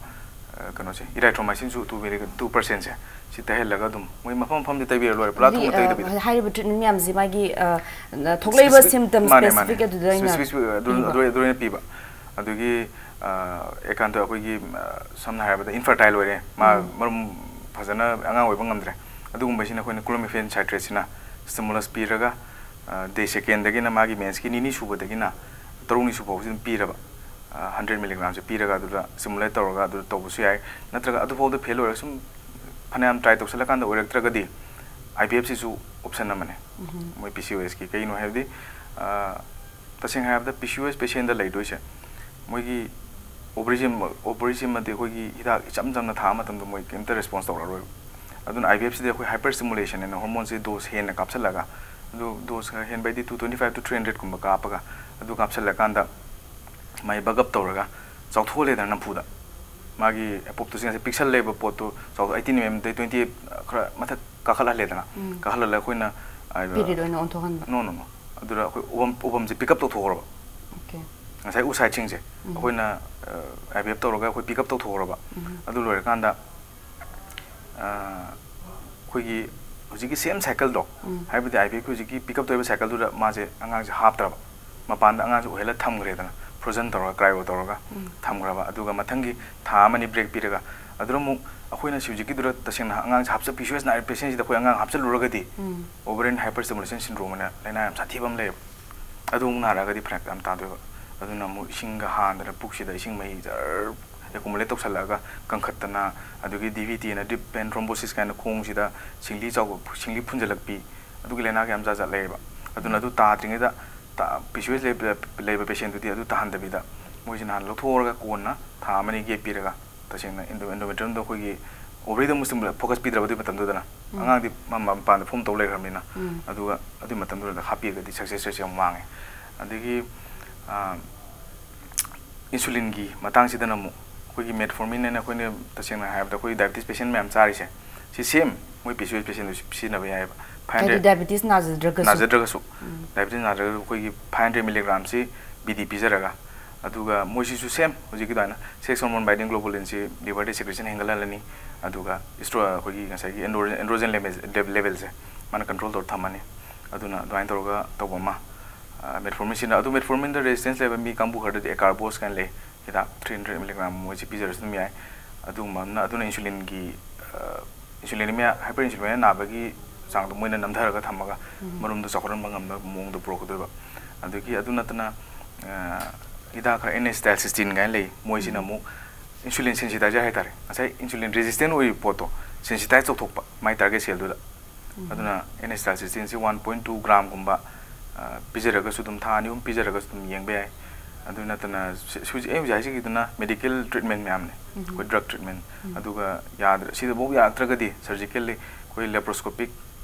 ꯀꯩꯅꯣꯁꯦ, ꯏꯔꯥꯏꯊ꯭ꯔꯣꯃꯥꯏꯁꯤꯟꯁꯨ ꯇꯨ ꯇꯨ ꯄꯔꯁꯦꯟꯁꯦ, ꯁꯤ ꯇꯩꯍꯜꯂꯒ ꯑꯗꯨꯝ ꯃꯣꯏ ꯃꯐꯝ ꯃꯐꯝꯗ ꯇꯩꯕꯤꯔ ꯂꯣꯏꯔꯦ, ꯄꯨꯔꯥ ꯊꯨꯡꯅ ꯇꯩꯗꯕꯤꯗ꯫ ꯍꯥꯏꯔꯤꯕ ꯇ꯭ꯔꯤꯠꯃꯦꯟ ꯃꯌꯥꯝꯁꯦ ꯃꯥꯒꯤ ꯊꯣꯛꯂꯛꯏꯕ ꯁꯤꯝꯇꯝ ꯃꯥꯅꯦ, ꯃꯥꯅꯦ꯫ ꯁ꯭ꯄꯦꯁꯤꯐꯤꯛ ꯑꯗꯨꯗ ꯑꯣꯏꯅ ꯁ꯭ꯄꯦꯁꯤꯐꯤꯛ ꯑꯗꯨ ꯄꯤꯕ꯫ ꯑꯗꯨ ꯑꯗꯨ ꯑꯣꯏꯅ ꯄꯤꯕ꯫ ꯑꯗꯨꯒꯤ ꯑꯦꯀꯥꯟꯇ ꯑꯩꯈꯣꯏꯒꯤ ꯁꯝꯅ ꯍꯥꯏꯔꯕꯗ ꯏꯟꯐꯔꯇꯥꯏꯜ ꯑꯣꯏꯔꯦ, ꯃꯥ ꯃꯔꯨꯝ ꯐꯖꯅ ꯑꯉꯥꯡ ꯑꯣꯏꯕ ꯉꯝꯗ꯭ꯔꯦ, ꯑꯗꯨꯒꯨꯝꯕꯁꯤꯅ ꯑꯩꯈꯣꯏꯅ ꯀ꯭ꯂꯣꯃꯤꯐꯦꯟ ꯁꯥꯏꯇ꯭ꯔꯦꯠꯁꯤꯅ ꯁ꯭ꯇꯤꯃꯨꯂꯁ ꯄꯤꯔꯒ ꯗꯦ ꯁꯦꯀꯦꯟꯗꯒꯤꯅ ꯃꯥꯒꯤ ꯃꯦꯟꯁꯀꯤ ꯅꯤꯅꯤ ꯁꯨꯕꯗꯒꯤꯅ ꯇꯔꯨꯛꯅꯤ ꯁꯨꯕ ꯐꯥꯎꯕꯁꯤ ꯑꯗꯨꯝ ꯄꯤꯔꯕ, ꯍꯟꯗ꯭ꯔꯦꯠ ꯃꯤꯂꯤꯒ꯭ꯔꯥꯝꯁꯦ ꯄꯤꯔꯒ ꯑꯗꯨꯗ ꯁ꯭ꯇꯤꯃꯨꯂꯦꯠ ꯇꯧꯔꯒ ꯑꯗꯨꯗ ꯇꯧꯕꯁꯨ ꯌꯥꯏ꯫ ꯅꯠꯇ꯭ꯔꯒ ꯑꯗꯨꯐꯥꯎꯗ ꯐꯦꯜ ꯑꯣꯏꯔꯒ ꯁꯨꯝ ꯐꯅꯌꯥꯝ ꯇ꯭ꯔꯥꯏ ꯇꯧꯁꯜꯂꯀꯥꯟꯗ ꯑꯣꯏꯔꯛꯇ꯭ꯔꯒꯗꯤ ꯑꯥꯏ ꯕꯤ ꯑꯦꯐꯁꯤꯁꯨ ꯑꯣꯞꯁꯟ ꯑꯃꯅꯦ ꯃꯣꯏ ꯄꯤ ꯁꯤ ꯑꯣ ꯑꯦꯁꯀꯤ꯫ ꯀꯩꯒꯤꯅꯣ ꯍꯥꯏꯕꯗꯤ ꯇꯁꯦꯡꯅ ꯍꯥꯏꯔꯕꯗ ꯄꯤ ꯁꯤ ꯑꯣ ꯑꯦꯁ ꯄꯦꯁꯦꯟꯗ ꯂꯩꯗꯣꯏꯁꯦ ꯃꯣꯏꯒꯤ ꯑꯣꯚꯔꯤꯁꯤꯃ ꯑꯣꯚꯔꯤꯁꯤꯃꯗꯤ ꯑꯩꯈꯣꯏꯒꯤ ꯍꯤꯗꯥꯛ ꯏꯆꯝ ꯆꯝꯅ ꯊꯥ ꯃꯇꯝꯗ ꯃꯣꯏ ꯀꯩꯝꯇ ꯔꯦꯁꯄꯣꯟꯁ ꯇꯧꯔꯛꯑꯔꯣꯏꯕ꯫ ꯑꯗꯨꯅ ꯑꯥꯏ ꯕꯤ ꯑꯦꯐꯁꯤꯗꯤ ꯑꯩꯈꯣꯏ ꯍꯥꯏꯄꯔ ꯁ꯭ꯇꯤꯃꯨꯂꯦꯁꯟ ꯍꯥꯏꯅ ꯍꯣꯔꯃꯣꯟꯁꯦ ꯗꯣꯁ ꯍꯦꯟꯅ ꯀꯥꯞꯁꯤꯜꯂꯒ, ꯑꯗꯨ ꯗꯣꯁ ꯈꯔ ꯍꯦꯟꯕ ꯍꯥꯏꯗꯤ two twenty five two three ꯍꯟꯗ꯭ꯔꯦꯠꯀꯨꯝꯕ ꯀꯥꯞꯄꯒ ꯑꯗꯨ ꯀꯥꯞꯁꯤꯜꯂꯀꯥꯟꯗ ꯃꯥꯏ ꯕꯒꯞ ꯇꯧꯔꯒ ꯆꯥꯎꯊꯣꯛꯍꯜꯂꯦꯗꯅ ꯅꯝꯐꯨꯗ꯫ ꯃꯥꯒꯤ ꯑꯦꯄꯣꯞꯇꯣꯁꯤꯁ ꯄꯤꯛꯁꯜꯂꯦꯕ ꯄꯣꯠꯇꯨ, ꯆꯥꯎꯊꯣꯛ ꯑꯩꯠꯇꯤꯟ ꯑꯦꯝ ꯑꯦꯝꯗꯩ ꯇ꯭ꯋꯦꯟꯇꯤ ꯑꯩꯠ ꯈꯔ ꯃꯊꯛ ꯀꯥꯈꯠꯍꯜꯂꯦꯗꯅ꯫ ꯀꯥꯈꯠꯍꯜꯂꯒ ꯑꯩꯈꯣꯏꯅ ꯄꯤꯔꯤꯠ ꯑꯣꯏꯅ ꯑꯣꯟꯊꯣꯛꯍꯟꯕ꯫ ꯅꯣ ꯅꯣ ꯅꯣ ꯑꯗꯨꯗ ꯑꯩꯈꯣꯏ ꯎꯕꯝ ꯎꯕꯝꯁꯦ ꯄꯤꯛ ꯑꯞ ꯇꯧꯊꯣꯛꯈ꯭ꯔꯕ꯫ ꯑꯣꯀꯦ꯫ ꯉꯁꯥꯏ ꯎꯁꯥꯏꯠꯁꯤꯡꯁꯦ ꯑꯩꯈꯣꯏꯅ ꯑꯥꯏ ꯕꯤ ꯑꯦꯐ ꯇꯧꯔꯒ ꯑꯩꯈꯣꯏ ꯄꯤꯛ ꯑꯞ ꯇꯧꯊꯣꯛꯈ꯭ꯔꯕ꯫ ꯑꯗꯨ ꯂꯣꯏꯔꯀꯥꯟꯗ ꯑꯩꯈꯣꯏꯒꯤ ꯍꯧꯖꯤꯛꯀꯤ ꯁꯦꯝ ꯁꯥꯏꯀꯜꯗꯣ, ꯍꯥꯏꯕꯗꯤ ꯑꯥꯏ ꯕꯤ ꯑꯦꯐꯀꯤ ꯍꯧꯖꯤꯛꯀꯤ ꯄꯤꯛ ꯑꯞ ꯇꯧꯔꯤꯕ ꯁꯥꯏꯀꯜꯗꯨꯗ ꯃꯥꯁꯦ ꯑꯉꯥꯡꯁꯦ ꯍꯥꯞꯇ꯭ꯔꯕ, ꯃꯄꯥꯟꯗ ꯑꯉꯥꯡꯁꯦ ꯑꯣꯏꯍꯜꯂ ꯊꯝꯈ꯭ꯔꯦꯗꯅ, ꯐ꯭ꯔꯣꯖꯟ ꯇꯧꯔꯒ ꯀ꯭ꯔꯥꯏꯑꯣ ꯇꯧꯔꯒ ꯊꯝꯈ꯭ꯔꯕ꯫ ꯑꯗꯨꯒ ꯃꯊꯪꯒꯤ ꯊꯥ ꯑꯃꯅꯤ ꯕ꯭ꯔꯦꯛ ꯄꯤꯔꯒ ꯑꯗꯨꯗ ꯑꯃꯨꯛ ꯑꯩꯈꯣꯏꯅ ꯁꯤ ꯍꯧꯖꯤꯛꯀꯤꯗꯨꯗ ꯇꯁꯦꯡꯅ ꯑꯉꯥꯡꯁꯦ ꯍꯥꯞꯆ ꯄꯤ ꯁꯤ ꯑꯣ ꯑꯦꯁ ꯅꯥꯔꯤꯕ ꯄꯦꯁꯦꯟꯁꯤꯗ ꯑꯩꯈꯣꯏ ꯑꯉꯥꯡ ꯍꯥꯞꯆꯜꯂꯨꯔꯒꯗꯤ ꯑꯣꯚꯔꯤꯟ ꯍꯥꯏꯄꯔ ꯁ꯭ꯇꯤꯃꯨꯂꯦꯁꯟ ꯁꯤꯟꯗ꯭ꯔꯣꯝ ꯑꯅ ꯂꯥꯏꯅꯥ ꯌꯥꯝ ꯁꯥꯊꯤꯕ ꯑꯃ ꯂꯩꯌꯦꯕ꯫ ꯑꯗꯨ ꯑꯃꯨꯛ ꯅꯥꯔꯛꯑꯒꯗꯤ ꯐꯔꯛ ꯌꯥꯝ ꯇꯥꯗꯣꯏꯕ꯫ ꯑꯗꯨꯅ ꯑꯃꯨꯛ ꯏꯁꯤꯡꯒ ꯍꯥꯟꯗꯅ ꯄꯨꯛꯁꯤꯗ ꯏꯁꯤꯡ ꯃꯍꯤ ꯖꯔ ꯑꯦꯀꯨꯃꯨꯂꯦꯠ ꯇꯧꯁꯜꯂꯛꯑꯒ ꯀꯟꯈꯠꯇꯅ, ꯑꯗꯨꯒꯤ ꯗꯤ ꯚꯤ ꯇꯤ ꯑꯅ ꯗꯤꯞ ꯚꯦꯟ ꯊ꯭ꯔꯣꯝꯕꯣꯁꯤꯁ ꯀꯥꯏꯅ ꯈꯣꯡꯁꯤꯗ ꯁꯤꯡꯂꯤ ꯆꯥꯎꯕ ꯁꯤꯡꯂꯤ ꯐꯨꯟꯖꯜꯂꯛꯄꯤ, ꯑꯗꯨꯒꯤ ꯂꯥꯏꯅꯥꯒ ꯌꯥꯝ ꯖꯥꯠ ꯖꯥꯠ ꯂꯩꯌꯦꯕ꯫ ꯑꯗꯨꯅ ꯑꯗꯨ ꯇꯥꯗ꯭ꯔꯤꯉꯩꯗ ꯄꯤ ꯁꯤ ꯑꯣ ꯑꯦꯁ ꯂꯩꯕ ꯂꯩꯕ ꯄꯦꯁꯦꯟꯗꯨꯗꯤ ꯑꯗꯨ ꯇꯥꯍꯟꯗꯕꯤꯗ ꯃꯣꯏꯁꯤꯅ ꯍꯥꯟꯅ ꯂꯧꯊꯣꯛꯍꯧꯔꯒ ꯀꯣꯟꯅ ꯊꯥ ꯑꯃꯅꯤ ꯒꯦꯞ ꯄꯤꯔꯒ ꯇꯁꯦꯡꯅ ꯑꯦꯟꯗꯣ ꯑꯦꯟꯗꯣꯃꯦꯇ꯭ꯔꯤꯌꯝꯗꯣ ꯑꯩꯈꯣꯏꯒꯤ ꯑꯣꯚꯔꯤꯗ ꯑꯃꯨꯛ ꯁ꯭ꯇꯤꯃꯨꯂꯦꯠ ꯐꯣꯀꯁ ꯄꯤꯗ꯭ꯔꯕ ꯑꯗꯨꯒꯤ ꯃꯇꯝꯗꯨꯗꯅ ꯑꯉꯥꯡꯗꯤ ꯃ- ꯃ- ꯃꯄꯥꯟꯗ ꯐꯣꯝ ꯇꯧ ꯂꯩꯈ꯭ꯔꯕꯅꯤꯅ꯫ ꯑꯗꯨꯒ ꯑꯗꯨꯒꯤ ꯃꯇꯝꯗꯨꯗ ꯍꯥꯞꯄꯤꯔꯒꯗꯤ ꯁꯛꯁꯦꯁ ꯔꯦꯠꯁꯦ ꯌꯥꯝ ꯋꯥꯡꯉꯦ꯫ ꯑꯗꯒꯤ ꯑꯥ, ꯏꯟꯁꯨꯂꯤꯟꯒꯤ ꯃꯇꯥꯡꯁꯤꯗꯅ ꯑꯃꯨꯛ ꯑꯩꯈꯣꯏꯒꯤ ꯃꯦꯠꯐꯣꯔꯃꯤꯟ ꯍꯥꯏꯅ ꯑꯩꯈꯣꯏꯅ ꯇꯁꯦꯡꯅ ꯍꯥꯏꯔꯕꯗ ꯑꯩꯈꯣꯏ ꯗꯥꯏꯕꯤꯇꯤꯁ ꯄꯦꯁꯦꯟ ꯃꯌꯥꯝ ꯆꯥꯔꯤꯁꯦ, ꯁꯤ ꯁꯦꯝ ꯃꯣꯏ ꯄꯤ ꯁꯤ ꯑꯣ ꯑꯦꯁ ꯄꯦꯁꯦꯟꯗꯨ ꯁꯤꯖꯤꯟꯅꯕ ꯌꯥꯏꯑꯕ꯫ ꯐꯥꯏꯚ ꯍꯥꯏꯗꯤ ꯍꯟꯗ꯭ꯔꯦꯠ ꯗꯥꯏꯕꯤꯇꯤꯁ ꯅꯥꯖꯗ꯭ꯔꯒꯁꯨ? ꯅꯥꯖꯗ꯭ꯔꯒꯁꯨ, ꯎꯝ꯫ ꯗꯥꯏꯕꯤꯇꯤꯁ ꯅꯥꯖꯗ꯭ꯔꯒꯁꯨ ꯑꯩꯈꯣꯏꯒꯤ ꯐꯥꯏꯚ ꯍꯟꯗ꯭ꯔꯦꯠ ꯃꯤꯂꯤꯒ꯭ꯔꯥꯝꯁꯤ ꯕꯤ ꯗꯤ ꯄꯤꯖꯔꯒ, ꯑꯗꯨꯒ ꯃꯣꯏꯁꯤꯁꯨ ꯁꯦꯝ ꯍꯧꯖꯤꯛꯀꯤ ꯑꯗꯨꯃꯥꯏꯅ ꯁꯦꯛꯁ ꯍꯣꯔꯃꯣꯟ ꯕꯥꯏꯟꯗꯤꯡ ꯒ꯭ꯂꯣꯕꯨꯂꯤꯟꯁꯤ ꯂꯤꯚꯔꯗ ꯁꯦꯀ꯭ꯔꯦꯁꯟ ꯍꯦꯟꯒꯠꯍꯜꯂꯅꯤ, ꯑꯗꯨꯒ ꯏꯁꯇ꯭ꯔꯣ ꯑꯩꯈꯣꯏꯒꯤ ꯉꯁꯥꯏꯒꯤ ꯑꯦꯟꯗ꯭ꯔꯣ ꯑꯦꯟꯗ꯭ꯔꯣꯖꯦꯟ ꯂꯦꯚꯦꯜꯁꯦ ꯃꯥꯅ ꯀꯟꯇ꯭ꯔꯣꯜ ꯇꯧꯔ ꯊꯝꯃꯅꯤ꯫ ꯑꯗꯨꯅ ꯑꯗꯨꯃꯥꯏꯅ ꯇꯧꯔꯒ ꯇꯧꯕ ꯑꯃ꯫ ꯃꯦꯠꯐꯣꯔꯃꯤꯟꯁꯤꯅ ꯑꯗꯨ ꯃꯦꯠꯐꯣꯔꯃꯤꯟꯗ ꯔꯦꯁꯤꯁꯇꯦꯟꯁ ꯂꯩꯕ ꯃꯤ ꯀꯥꯡꯕꯨ ꯈꯔꯗꯗꯤ ꯑꯦꯀꯥꯔꯕꯣꯁ ꯀꯥꯏꯅ ꯂꯩ, ꯍꯤꯗꯥꯛ ꯊ꯭ꯔꯤ ꯍꯟꯗ꯭ꯔꯦꯠ ꯃꯤꯂꯤꯒ꯭ꯔꯥꯝ ꯃꯣꯏꯁꯤ ꯄꯤꯖꯔꯁꯨ ꯑꯗꯨꯝ ꯌꯥꯏ꯫ ꯑꯗꯨꯒꯨꯝꯕ ꯑꯃꯅ, ꯑꯗꯨꯅ ꯏꯟꯁꯨꯂꯤꯟꯒꯤ, ꯏꯟꯁꯨꯂꯤꯅꯤꯃꯤꯌꯥ, ꯍꯥꯏꯄꯔ ꯏꯟꯁꯨꯂꯤꯅꯤꯃꯤꯌꯥ ꯅꯥꯕꯒꯤ ꯆꯥꯡꯗꯣ ꯃꯣꯏꯅ ꯅꯝꯊꯔꯒ ꯊꯝꯃꯒ ꯎꯝ꯫ ꯃꯔꯨꯝꯗꯣ ꯆꯥꯎꯈꯠꯍꯟꯕ ꯉꯝꯅꯕ ꯃꯑꯣꯡꯗ ꯄꯨꯔꯛꯀꯗꯣꯏꯕ꯫ ꯑꯗꯒꯤ ꯑꯗꯨ ꯅꯠꯇꯅ, ꯑ, ꯍꯤꯗꯥꯛ ꯈꯔ ꯑꯦꯟ ꯑꯦꯁꯤꯇꯥꯏꯜꯁꯤꯁꯇꯤꯟ ꯀꯥꯏꯅ ꯂꯩ, ꯃꯣꯏꯁꯤꯅ ꯎꯝ꯫ ꯑꯃꯨꯛ ꯏꯟꯁꯨꯂꯤꯟ ꯁꯦꯟꯁꯤꯇꯥꯏꯖꯔ ꯍꯥꯏꯇꯥꯔꯦ, ꯉꯁꯥꯏ ꯏꯟꯁꯨꯂꯤꯟ ꯔꯦꯁꯤꯁꯇꯦꯟ ꯑꯣꯏꯔꯤꯕ ꯄꯣꯠꯇꯣ ꯁꯦꯟꯁꯤꯇꯥꯏꯖ ꯇꯧꯊꯣꯛꯄ ꯃꯥꯏ ꯇꯥꯔꯒꯦꯠ ꯁꯦꯜꯗꯨꯗ꯫ ꯎꯝ꯫ ꯑꯗꯨꯅ ꯑꯦꯟ ꯑꯦꯁꯤꯇꯥꯏꯜꯁꯤꯁꯇꯤꯟꯁꯤ ꯋꯥꯟ ꯄꯣꯏꯟ ꯇꯨ ꯒ꯭ꯔꯥꯝꯒꯨꯝꯕ, ꯑ, ꯄꯤꯖꯔꯒꯁꯨ ꯑꯗꯨꯝ, ꯊꯥ ꯑꯅꯤ ꯑꯍꯨꯝ ꯄꯤꯖꯔꯒꯁꯨ ꯑꯗꯨꯝ ꯌꯦꯡꯕ ꯌꯥꯏ꯫ ꯑꯗꯨ ꯅꯠꯇꯅ ꯁꯤ-, ꯍꯧꯖꯤꯛ ꯑꯩ ꯍꯧꯖꯤꯛ ꯍꯥꯏꯖꯈꯤꯗꯨꯅ ꯃꯦꯗꯤꯀꯦꯜ ꯇ꯭ꯔꯤꯠꯃꯦꯟ ꯃꯌꯥꯝꯅꯦ, ꯎꯝ꯫ ꯑꯩꯈꯣꯏ ꯗ꯭ꯔꯒ ꯇ꯭ꯔꯤꯠꯃꯦꯟ꯫ ꯎꯝ꯫ ꯑꯗꯨꯒ ꯌꯥꯗ꯭ꯔ-, ꯁꯤꯗꯐꯥꯎ ꯌꯥꯔꯛꯇ꯭ꯔꯒꯗꯤ ꯁꯔꯖꯤꯀꯦꯜꯂꯤ ꯑꯩꯈꯣꯏ ꯂꯦꯄ꯭ꯔꯣꯁꯀꯣꯄꯤꯛ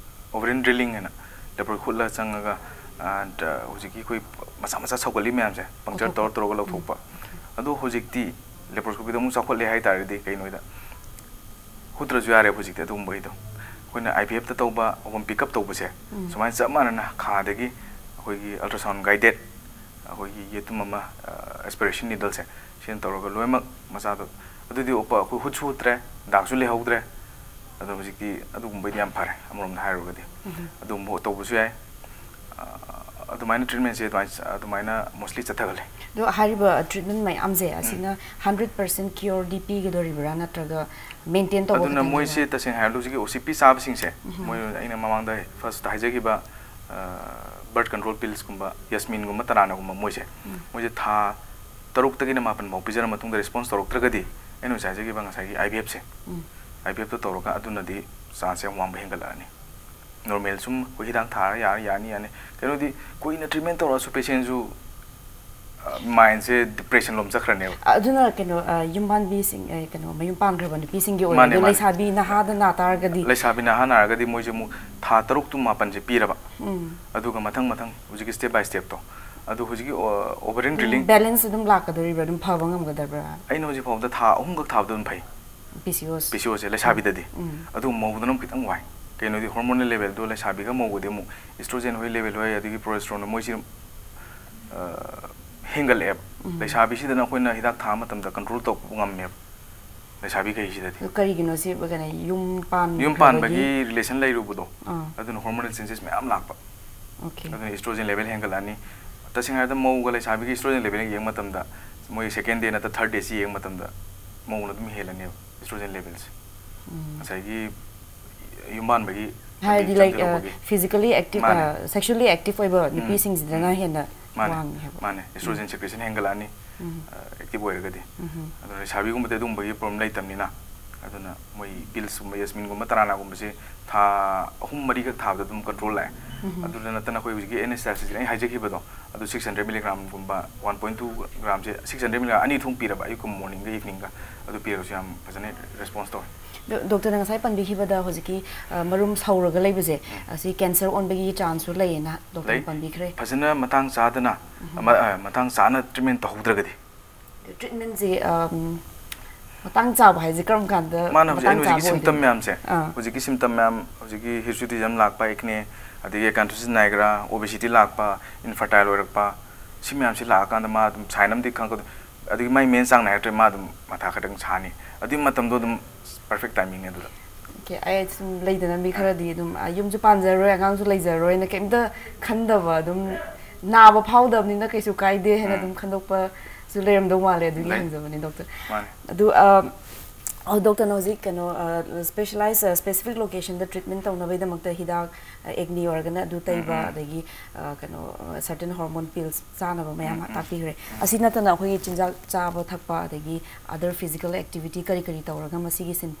ꯑꯣꯚꯔꯤꯟ ꯗ꯭ꯔꯤꯂꯤꯡ ꯍꯥꯏꯅ ꯂꯦꯄ꯭ꯔꯣ ꯈꯨꯠꯂ ꯆꯪꯉꯒ, ꯑ, ꯗ-, ꯍꯧꯖꯤꯛꯀꯤ ꯑꯩꯈꯣꯏ ꯃꯆꯥ ꯃꯆꯥ ꯁꯧꯒꯠꯂꯤ ꯃꯌꯥꯝꯁꯦ ꯄꯪꯆꯔ ꯂꯧꯊꯣꯛꯄ꯫ ꯇꯧꯔ ꯇꯧꯔꯒ ꯂꯧꯊꯣꯛꯄ꯫ ꯎꯝ꯫ ꯑꯗꯣ ꯍꯧꯖꯤꯛꯇꯤ ꯂꯦꯄ꯭ꯔꯣꯁꯀꯣꯄꯤꯗ ꯑꯃꯨꯛ ꯆꯥꯎꯈꯠꯂꯦ ꯍꯥꯏ ꯇꯥꯔꯒꯗꯤ ꯀꯩꯅꯣꯗ ꯍꯨꯠꯇ꯭ꯔꯁꯨ ꯌꯥꯔꯦ ꯍꯧꯖꯤꯛꯇꯤ ꯑꯗꯨꯒꯨꯝꯕꯒꯤꯗꯣ꯫ ꯑꯩꯈꯣꯏꯅ ꯑꯥꯏ ꯚꯤ ꯑꯦꯐꯇ ꯇꯧꯕ ꯑꯣꯚꯝ ꯄꯤꯛꯑꯞ ꯇꯧꯕꯁꯦ, ꯎꯝ꯫ ꯁꯨꯃꯥꯏꯅ ꯆꯞ ꯃꯥꯟꯅꯅ ꯈꯥꯗꯒꯤ ꯑꯩꯈꯣꯏꯒꯤ ꯑꯜꯇ꯭ꯔꯥꯁꯥꯎꯟ ꯒꯥꯏꯗꯦꯠ ꯑꯩꯈꯣꯏꯒꯤ ꯌꯦꯇꯨꯝ ꯑꯃ, ꯑ, ꯑꯦꯁꯄꯤꯔꯦꯁꯟ ꯅꯤꯗꯜꯁꯦ ꯁꯤꯅ ꯇꯧꯔꯒ ꯂꯣꯏꯅꯃꯛ ꯃꯆꯥꯗꯣ, ꯑꯗꯨꯗꯤ ꯎꯄ-, ꯑꯩꯈꯣꯏ ꯍꯨꯠꯁꯨ ꯍꯨꯠꯇ꯭ꯔꯦ, ꯗꯥꯛꯁꯨ ꯂꯩꯍꯧꯗ꯭ꯔꯦ꯫ ꯑꯗꯣ ꯍꯧꯖꯤꯛꯇꯤ ꯑꯗꯨꯒꯨꯝꯕꯩꯗꯤ ꯌꯥꯝ ꯐꯔꯦ ꯑꯃꯔꯣꯝꯗ ꯍꯥꯏꯔꯨꯔꯒꯗꯤ꯫ ꯎꯝ꯫ ꯑꯗꯨꯒꯨꯝꯕ ꯇꯧꯕꯁꯨ ꯌꯥꯏ꯫ ꯑ, ꯑꯗꯨꯃꯥꯏꯅ ꯇ꯭ꯔꯤꯠꯃꯦꯟꯁꯦ ꯑꯗꯨꯃꯥꯏꯅ, ꯑꯗꯨꯃꯥꯏꯅ ꯃꯣꯁꯂꯤ ꯆꯠꯊꯒꯜꯂꯦ꯫ ꯑꯗꯣ ꯍꯥꯏꯔꯤꯕ ꯇ꯭ꯔꯤꯠꯃꯦꯟ ꯃꯌꯥꯝꯁꯦ ꯎꯝ꯫ ꯑꯁꯤꯅ ꯍꯟꯗ꯭ꯔꯦꯠ ꯄꯥꯔꯁꯦꯟ ꯀ꯭ꯌꯣꯔꯗꯤ ꯄꯤꯒꯗꯣꯔꯤꯕ꯭ꯔꯥ, ꯅꯠꯇ꯭ꯔꯒ ꯃꯦꯟꯇꯦꯟ ꯇꯧꯕ ꯑꯗꯨꯅ ꯈꯛꯇꯪꯒꯤꯔꯥ? ꯃꯣꯏꯁꯦ ꯇꯁꯦꯡꯅ ꯍꯥꯏꯔꯕꯗ ꯍꯧꯖꯤꯛꯀꯤ ꯑꯣ ꯁꯤ ꯄꯤ ꯆꯥꯕꯁꯤꯡꯁꯦ, ꯎꯝ꯫ ꯃꯣꯏ ꯑꯩꯅ ꯃꯃꯥꯡꯗ ꯐꯥꯔꯁꯇ ꯍꯥꯏꯖꯈꯤꯕ, ꯑ, ꯕꯔꯠ ꯀꯟꯇ꯭ꯔꯣꯜ ꯄꯤꯜꯁꯀꯨꯝꯕ, ꯌꯥꯁꯃꯤꯟꯒꯨꯝꯕ, ꯇꯔꯥꯅꯥꯒꯨꯝꯕ ꯃꯣꯏꯁꯦ, ꯎꯝ꯫ ꯃꯣꯏꯁꯦ ꯊꯥ ꯇꯔꯨꯛꯇꯒꯤꯅ ꯃꯥꯄꯟ ꯐꯥꯎ ꯄꯤꯖꯔ ꯃꯇꯨꯡꯗ ꯔꯦꯁꯄꯣꯟꯁ ꯇꯧꯔꯛꯇ꯭ꯔꯒꯗꯤ ꯑꯩꯅ ꯍꯧꯖꯤꯛ ꯍꯥꯏꯖꯈꯤꯕ ꯉꯁꯥꯏꯒꯤ ꯑꯥꯏ ꯚꯤ ꯑꯦꯐꯁꯦ, ꯎꯝ꯫ ꯑꯥꯏ ꯚꯤ ꯑꯦꯐꯇ ꯇꯧꯔꯒ ꯑꯗꯨꯅꯗꯤ ꯆꯥꯟꯁ ꯌꯥꯝ ꯋꯥꯡꯕ ꯍꯦꯟꯒꯠꯂꯛꯑꯅꯤ꯫ ꯅꯣꯔꯃꯦꯜ ꯁꯨꯝ ꯑꯩꯈꯣꯏ ꯍꯤꯗꯥꯛ ꯊꯥꯔ ꯌꯥꯔ-, ꯌꯥꯅꯤ, ꯌꯥꯅꯤ꯫ ꯀꯩꯅꯣꯗꯤ ꯀꯨꯏꯅ ꯇ꯭ꯔꯤꯠꯃꯦꯟ ꯇꯧꯔꯛꯑꯁꯨ ꯄꯦꯁꯦꯟꯁꯨ, ꯑ, ꯃꯥꯏꯟꯁꯦ ꯗꯤꯄ꯭ꯔꯦꯁꯟ ꯂꯣꯝ ꯆꯠꯈ꯭ꯔꯅꯦꯕ꯫ ꯑ, ꯑꯗꯨꯅ ꯀꯩꯅꯣ, ꯑ, ꯌꯨꯝꯕꯥꯟꯕꯤꯁꯤꯡ, ꯑ, ꯀꯩꯅꯣ, ꯃꯌꯨꯝ ꯄꯥꯟꯈ꯭ꯔꯕ ꯅꯨꯄꯤꯁꯤꯡꯒꯤ ꯃꯥꯅꯦ, ꯑꯣꯏꯔꯗꯤ ꯃꯥꯅꯦ꯫ ꯂꯩꯁꯥꯕꯤ ꯅꯍꯥꯗ ꯅꯥ ꯇꯥꯔꯒꯗꯤ? ꯂꯩꯁꯥꯕꯤ ꯅꯍꯥ ꯅꯥꯔꯒꯗꯤ ꯃꯣꯏꯁꯦ ꯑꯃꯨꯛ ꯊꯥ ꯇꯔꯨꯛ ꯇꯨ ꯃꯥꯄꯟꯁꯦ ꯄꯤꯔꯕ꯫ ꯎꯝ꯫ ꯑꯗꯨꯒ ꯃꯊꯪ ꯃꯊꯪ ꯍꯧꯖꯤꯛꯀꯤ step by stepꯇꯣ, ꯑꯗꯨ ꯍꯧꯖꯤꯛꯀꯤ ꯑꯣꯚꯔꯤꯟ ꯗ꯭ꯔꯤꯂꯤꯡ ꯕꯦꯂꯦꯟꯁ ꯑꯗꯨꯝ ꯂꯥꯛꯀꯗꯧꯔꯤꯕ꯭ꯔꯥ? ꯑꯗꯨꯝ ꯐꯕ ꯉꯝꯒꯗꯕ꯭ꯔꯥ? ꯑꯩꯅ ꯍꯧꯖꯤꯛ ꯐꯥꯎꯕꯗ ꯊꯥ ꯑꯍꯨꯝꯈꯛ ꯊꯥꯕꯗ ꯑꯗꯨꯝ ꯐꯩ꯫ ꯄꯤ ꯁꯤ ꯑꯣꯁ ꯄꯤ ꯁꯤ ꯑꯣꯁꯦ ꯂꯩꯁꯥꯕꯤꯗꯗꯤ꯫ ꯎꯝ. ꯑꯗꯨ ꯃꯧꯗꯅ ꯑꯃꯨꯛ ꯈꯤꯇꯪ ꯋꯥꯏ꯫ ꯀꯩꯅꯣꯗꯤ ꯍꯣꯔꯃꯣꯅꯦꯜ ꯂꯦꯚꯦꯜꯗꯣ ꯂꯩꯁꯥꯕꯤꯒ ꯃꯧꯒꯗꯤ ꯑꯃꯨꯛ ꯏꯁꯇ꯭ꯔꯣꯖꯦꯟ ꯍꯣꯏ ꯂꯦꯚꯦꯜ ꯍꯣꯏ ꯑꯗꯒꯤ ꯄ꯭ꯔꯣꯖꯦꯁꯇ꯭ꯔꯣꯟ ꯃꯣꯏꯁꯤ ꯑꯗꯨꯝ ꯑ, ꯍꯦꯟꯒꯠꯂꯛꯑꯦꯕ꯫ ꯎꯝ. ꯂꯩꯁꯥꯕꯤꯁꯤꯗꯅ ꯑꯩꯈꯣꯏꯅ ꯍꯤꯗꯥꯛ ꯊꯥ ꯃꯇꯝꯗ ꯀꯟꯇ꯭ꯔꯣꯜ ꯇꯧꯕ ꯉꯝꯃꯦꯕ ꯂꯩꯁꯥꯕꯤꯈꯩꯁꯤꯗꯗꯤ꯫ ꯑꯗꯨ ꯀꯔꯤꯒꯤꯅꯣ ꯁꯤ? ꯀꯩꯅꯣ, ꯌꯨꯝ ꯄꯥꯟ ꯌꯨꯝ ꯄꯥꯟꯕꯒꯤ ꯔꯤꯂꯦꯁꯟ ꯂꯩꯔꯨꯕꯗꯣ ꯑꯥ. ꯑꯗꯨꯅ ꯍꯣꯔꯃꯣꯅꯦꯜ ꯆꯦꯟꯖꯦꯁ ꯃꯌꯥꯝ ꯂꯥꯛꯄ꯫ Okay. ꯑꯗꯨꯅ ꯏꯁꯇ꯭ꯔꯣꯖꯦꯟ ꯂꯦꯚꯦꯜ ꯍꯦꯟꯒꯠꯂꯛꯑꯅꯤ꯫ ꯇꯁꯦꯡꯅ ꯍꯥꯏꯔꯕꯗ ꯃꯧꯒ ꯂꯩꯁꯥꯕꯤꯒꯤ ꯏꯁꯇ꯭ꯔꯣꯖꯦꯟ ꯂꯦꯚꯦꯜ ꯌꯦꯡꯕ ꯃꯇꯝꯗ ꯃꯣꯏ ꯁꯦꯀꯦꯟ ꯗꯦ ꯅꯠꯇ꯭ꯔ ꯊꯥꯔꯠ ꯗꯦꯁꯤ ꯌꯦꯡꯕ ꯃꯇꯝꯗ ꯃꯧꯅ ꯑꯗꯨꯝ ꯍꯦꯜꯂꯅꯦꯕ ꯏꯁꯇ꯭ꯔꯣꯖꯦꯟ ꯂꯦꯚꯦꯜꯁꯦ꯫ ꯎꯝ. ꯉꯁꯥꯏꯒꯤ ꯌꯨꯝ ꯄꯥꯟꯕꯒꯤ ꯍꯥꯏꯗꯤ ꯂꯝꯕꯤ ꯂꯥꯏꯛ ꯆꯪꯁꯤꯜꯂꯛꯄꯒꯤ꯫ ꯐꯤꯖꯤꯀꯦꯂꯤ ꯑꯦꯛꯇꯤꯚ ꯃꯥꯅꯦ. ꯁꯦꯛꯁꯨꯋꯦꯂꯤ ꯑꯦꯛꯇꯤꯚ ꯑꯣꯏꯕ ꯎꯝ. ꯅꯨꯄꯤꯁꯤꯡꯁꯤꯗꯅ ꯎꯝ. ꯍꯦꯟꯅ ꯃꯥꯅꯦ. ꯋꯥꯡꯉꯦ ꯍꯥꯏꯕ? ꯃꯥꯅꯦ. ꯏꯁꯇ꯭ꯔꯣꯖꯦꯟ ꯁꯦꯀ꯭ꯔꯦꯁꯟ ꯍꯦꯟꯒꯠꯂꯛꯑꯅꯤ. ꯎꯝ. ꯑꯦꯛꯇꯤꯚ ꯑꯣꯏꯔꯒꯗꯤ. ꯎꯝ. ꯑꯗꯨꯅ ꯂꯩꯁꯥꯕꯤꯒꯨꯝꯕꯗꯤ ꯑꯗꯨꯒꯨꯝꯕꯒꯤ ꯄ꯭ꯔꯣꯕ꯭ꯂꯦꯝ ꯂꯩꯇꯕꯅꯤꯅ ꯑꯗꯨꯅ ꯃꯣꯏ ꯄꯤꯜꯁꯀꯨꯝꯕ ꯌꯥꯁꯃꯤꯟꯒꯨꯝꯕ ꯇꯔꯥꯅꯥꯒꯨꯝꯕꯁꯦ ꯊꯥ ꯑꯍꯨꯝ ꯃꯔꯤꯈꯛ ꯊꯥꯕꯗ ꯑꯗꯨꯝ ꯀꯟꯇ꯭ꯔꯣꯜ ꯂꯥꯛꯑꯦ꯫ ꯎꯝ. ꯑꯗꯨꯗ ꯅꯠꯇꯅ ꯑꯩꯈꯣꯏ ꯍꯧꯖꯤꯛꯀꯤ ꯑꯦꯟ ꯑꯦꯁ ꯑꯩ ꯍꯥꯏꯖꯈꯤꯕꯗꯣ ꯑꯗꯨ ꯁꯤꯛꯁ ꯍꯟꯗ꯭ꯔꯦꯗ ꯃꯤꯂꯤꯒ꯭ꯔꯥꯝꯒꯨꯝꯕ ꯋꯥꯟ ꯄꯣꯏꯟ ꯇꯨ ꯒ꯭ꯔꯥꯝꯁꯦ ꯁꯤꯛꯁ ꯍꯟꯗ꯭ꯔꯦꯗ ꯃꯤꯂꯤꯒ꯭ꯔꯥꯝ ꯑꯅꯤ ꯊꯣꯛꯅ ꯄꯤꯔꯕ ꯑꯌꯨꯛꯀꯨꯝꯕ ꯃꯣꯔꯅꯤꯡꯒ ꯏꯚꯅꯤꯡꯒ ꯑꯗꯨ ꯄꯤꯔꯒꯁꯨ ꯌꯥꯝ ꯐꯖꯅ ꯔꯦꯁꯄꯣꯟꯁ ꯇꯧꯋꯦ꯫ ꯗꯣ- ꯗꯣꯛꯇꯔꯅ ꯉꯁꯥꯏ ꯄꯟꯕꯤꯈꯤꯕꯗ ꯍꯧꯖꯤꯛꯀꯤ ꯑ, ꯃꯔꯨꯝ ꯁꯧꯔꯒ ꯂꯩꯕꯁꯦ ꯑꯁꯤ ꯀꯦꯟꯁꯔ ꯑꯣꯟꯕꯒꯤ ꯆꯥꯟꯁꯁꯨ ꯂꯩꯌꯦꯅ ꯗꯣꯛꯇꯔꯅ ꯂꯩ. ꯄꯟꯕꯤꯈ꯭ꯔꯦ꯫ ꯐꯖꯅ ꯃꯇꯥꯡ ꯆꯥꯗꯅ ꯑꯃ- ꯑ, ꯃꯇꯥꯡ ꯆꯥꯅ ꯇ꯭ꯔꯤꯠꯃꯦꯟ ꯇꯧꯍꯧꯗ꯭ꯔꯒꯗꯤ ꯇ꯭ꯔꯤꯠꯃꯦꯟꯁꯦ ꯑꯝ, ꯃꯇꯥꯡ ꯆꯥꯕ ꯍꯥꯏꯁꯦ ꯀꯔꯝ ꯀꯥꯟꯗ ꯃꯥꯅ ꯍꯧꯖꯤꯛ ꯃꯇꯥꯡ ꯑꯩꯅ ꯍꯧꯖꯤꯛꯀꯤ ꯆꯥꯕ ꯁꯤꯝꯇꯝ ꯑꯣꯏꯗꯣꯏꯅꯣ? ꯃꯌꯥꯝꯁꯦ ꯑꯥ. ꯍꯧꯖꯤꯛꯀꯤ ꯁꯤꯝꯇꯝ ꯃꯌꯥꯝ ꯍꯧꯖꯤꯛꯀꯤ ꯍꯤꯔꯁꯨꯇꯤꯖꯝ ꯂꯥꯛꯄ ꯑꯦꯛꯅꯦ ꯑꯗꯒꯤ ꯑꯦꯀꯥꯟꯊꯣꯁꯤꯁ ꯅꯥꯏꯒ꯭ꯔꯥ ꯑꯣꯕꯦꯁꯤꯇꯤ ꯂꯥꯛꯄ ꯏꯟꯐꯔꯇꯥꯏꯜ ꯑꯣꯏꯔꯛꯄ ꯁꯤ ꯃꯌꯥꯝꯁꯤ ꯂꯥꯛꯑꯀꯥꯟꯗ ꯃꯥ ꯑꯗꯨꯝ ꯁꯥꯏꯟ ꯑꯃꯗꯤ ꯈꯪꯉꯛꯀꯗꯣꯏ ꯑꯗꯒꯤ ꯃꯥꯏ ꯃꯦꯟ ꯆꯥꯡ ꯅꯥꯏꯔꯛꯇ꯭ꯔꯦ ꯃꯥ ꯑꯗꯨꯝ ꯃꯊꯥ ꯈꯤꯇꯪ ꯁꯥꯅꯤ ꯑꯗꯨꯒꯤ ꯃꯇꯝꯗꯣ ꯑꯗꯨꯝ ꯄꯔꯐꯦꯛ ꯇꯥꯏꯃꯤꯡꯅꯦ ꯑꯗꯨꯗ꯫ Okay, ꯑꯩ ꯁꯨꯝ ꯂꯩꯗꯅ ꯃꯤ ꯈꯔꯗꯤ ꯑꯗꯨꯝ ꯑ, ꯌꯨꯝꯁꯨ ꯄꯥꯟꯖꯔꯣꯏ ꯑꯉꯥꯡꯁꯨ ꯂꯩꯖꯔꯣꯏꯅ ꯀꯩꯝꯇ ꯈꯟꯗꯕ ꯑꯗꯨꯝ ꯅꯥꯕ ꯐꯥꯎꯗꯕꯅꯤꯅ ꯀꯩꯁꯨ ꯀꯥꯏꯗꯦ ꯍꯥꯏꯅ ꯎꯝ. ꯑꯗꯨꯝ ꯈꯟꯗꯣꯛꯄꯁꯨ ꯂꯩꯔꯝꯗꯧ ꯃꯥꯜꯂꯦ ꯑꯗꯨꯒꯤ ꯂꯩ. ꯍꯪꯖꯕꯅꯦ ꯗꯣꯛꯇꯔ꯫ ꯃꯥꯅꯦ. ꯑꯗꯨ ꯑ, ꯑ, ꯗꯣꯛꯇꯔꯅ ꯍꯧꯖꯤꯛ ꯀꯩꯅꯣ ꯁ꯭ꯄꯦꯁꯤꯌꯦꯂꯥꯏꯁ ꯁ꯭ꯄꯦꯁꯤꯐꯤꯛ ꯂꯣꯀꯦꯁꯟꯗ ꯇ꯭ꯔꯤꯠꯃꯦꯟ ꯇꯧꯅꯕꯒꯤꯗꯃꯛꯇ ꯍꯤꯗꯥꯛ ꯑꯦꯛꯅꯤ ꯑꯣꯏꯔꯒꯅ ꯑꯗꯨ ꯇꯩꯕ ꯎꯝ, ꯎꯝ. ꯑꯗꯒꯤ ꯑ, ꯀꯩꯅꯣ ꯁꯔꯇꯟ ꯍꯣꯔꯃꯣꯟ ꯄꯤꯜꯁ ꯆꯥꯅꯕ ꯃꯌꯥꯝ ꯎꯝ, ꯎꯝ. ꯇꯥꯛꯄꯤꯈ꯭ꯔꯦ꯫ ꯑꯁꯤ ꯅꯠꯇꯅ ꯑꯩꯈꯣꯏꯒꯤ ꯆꯤꯟꯖꯥꯛ ꯆꯥꯕ ꯊꯛꯄ ꯑꯗꯒꯤ ꯑꯗꯔ ꯐꯤꯖꯤꯀꯦꯜ ꯑꯦꯛꯇꯤꯚꯤꯇꯤ ꯀꯔꯤ ꯀꯔꯤ ꯇꯧꯔꯒ ꯃꯁꯤꯒꯤ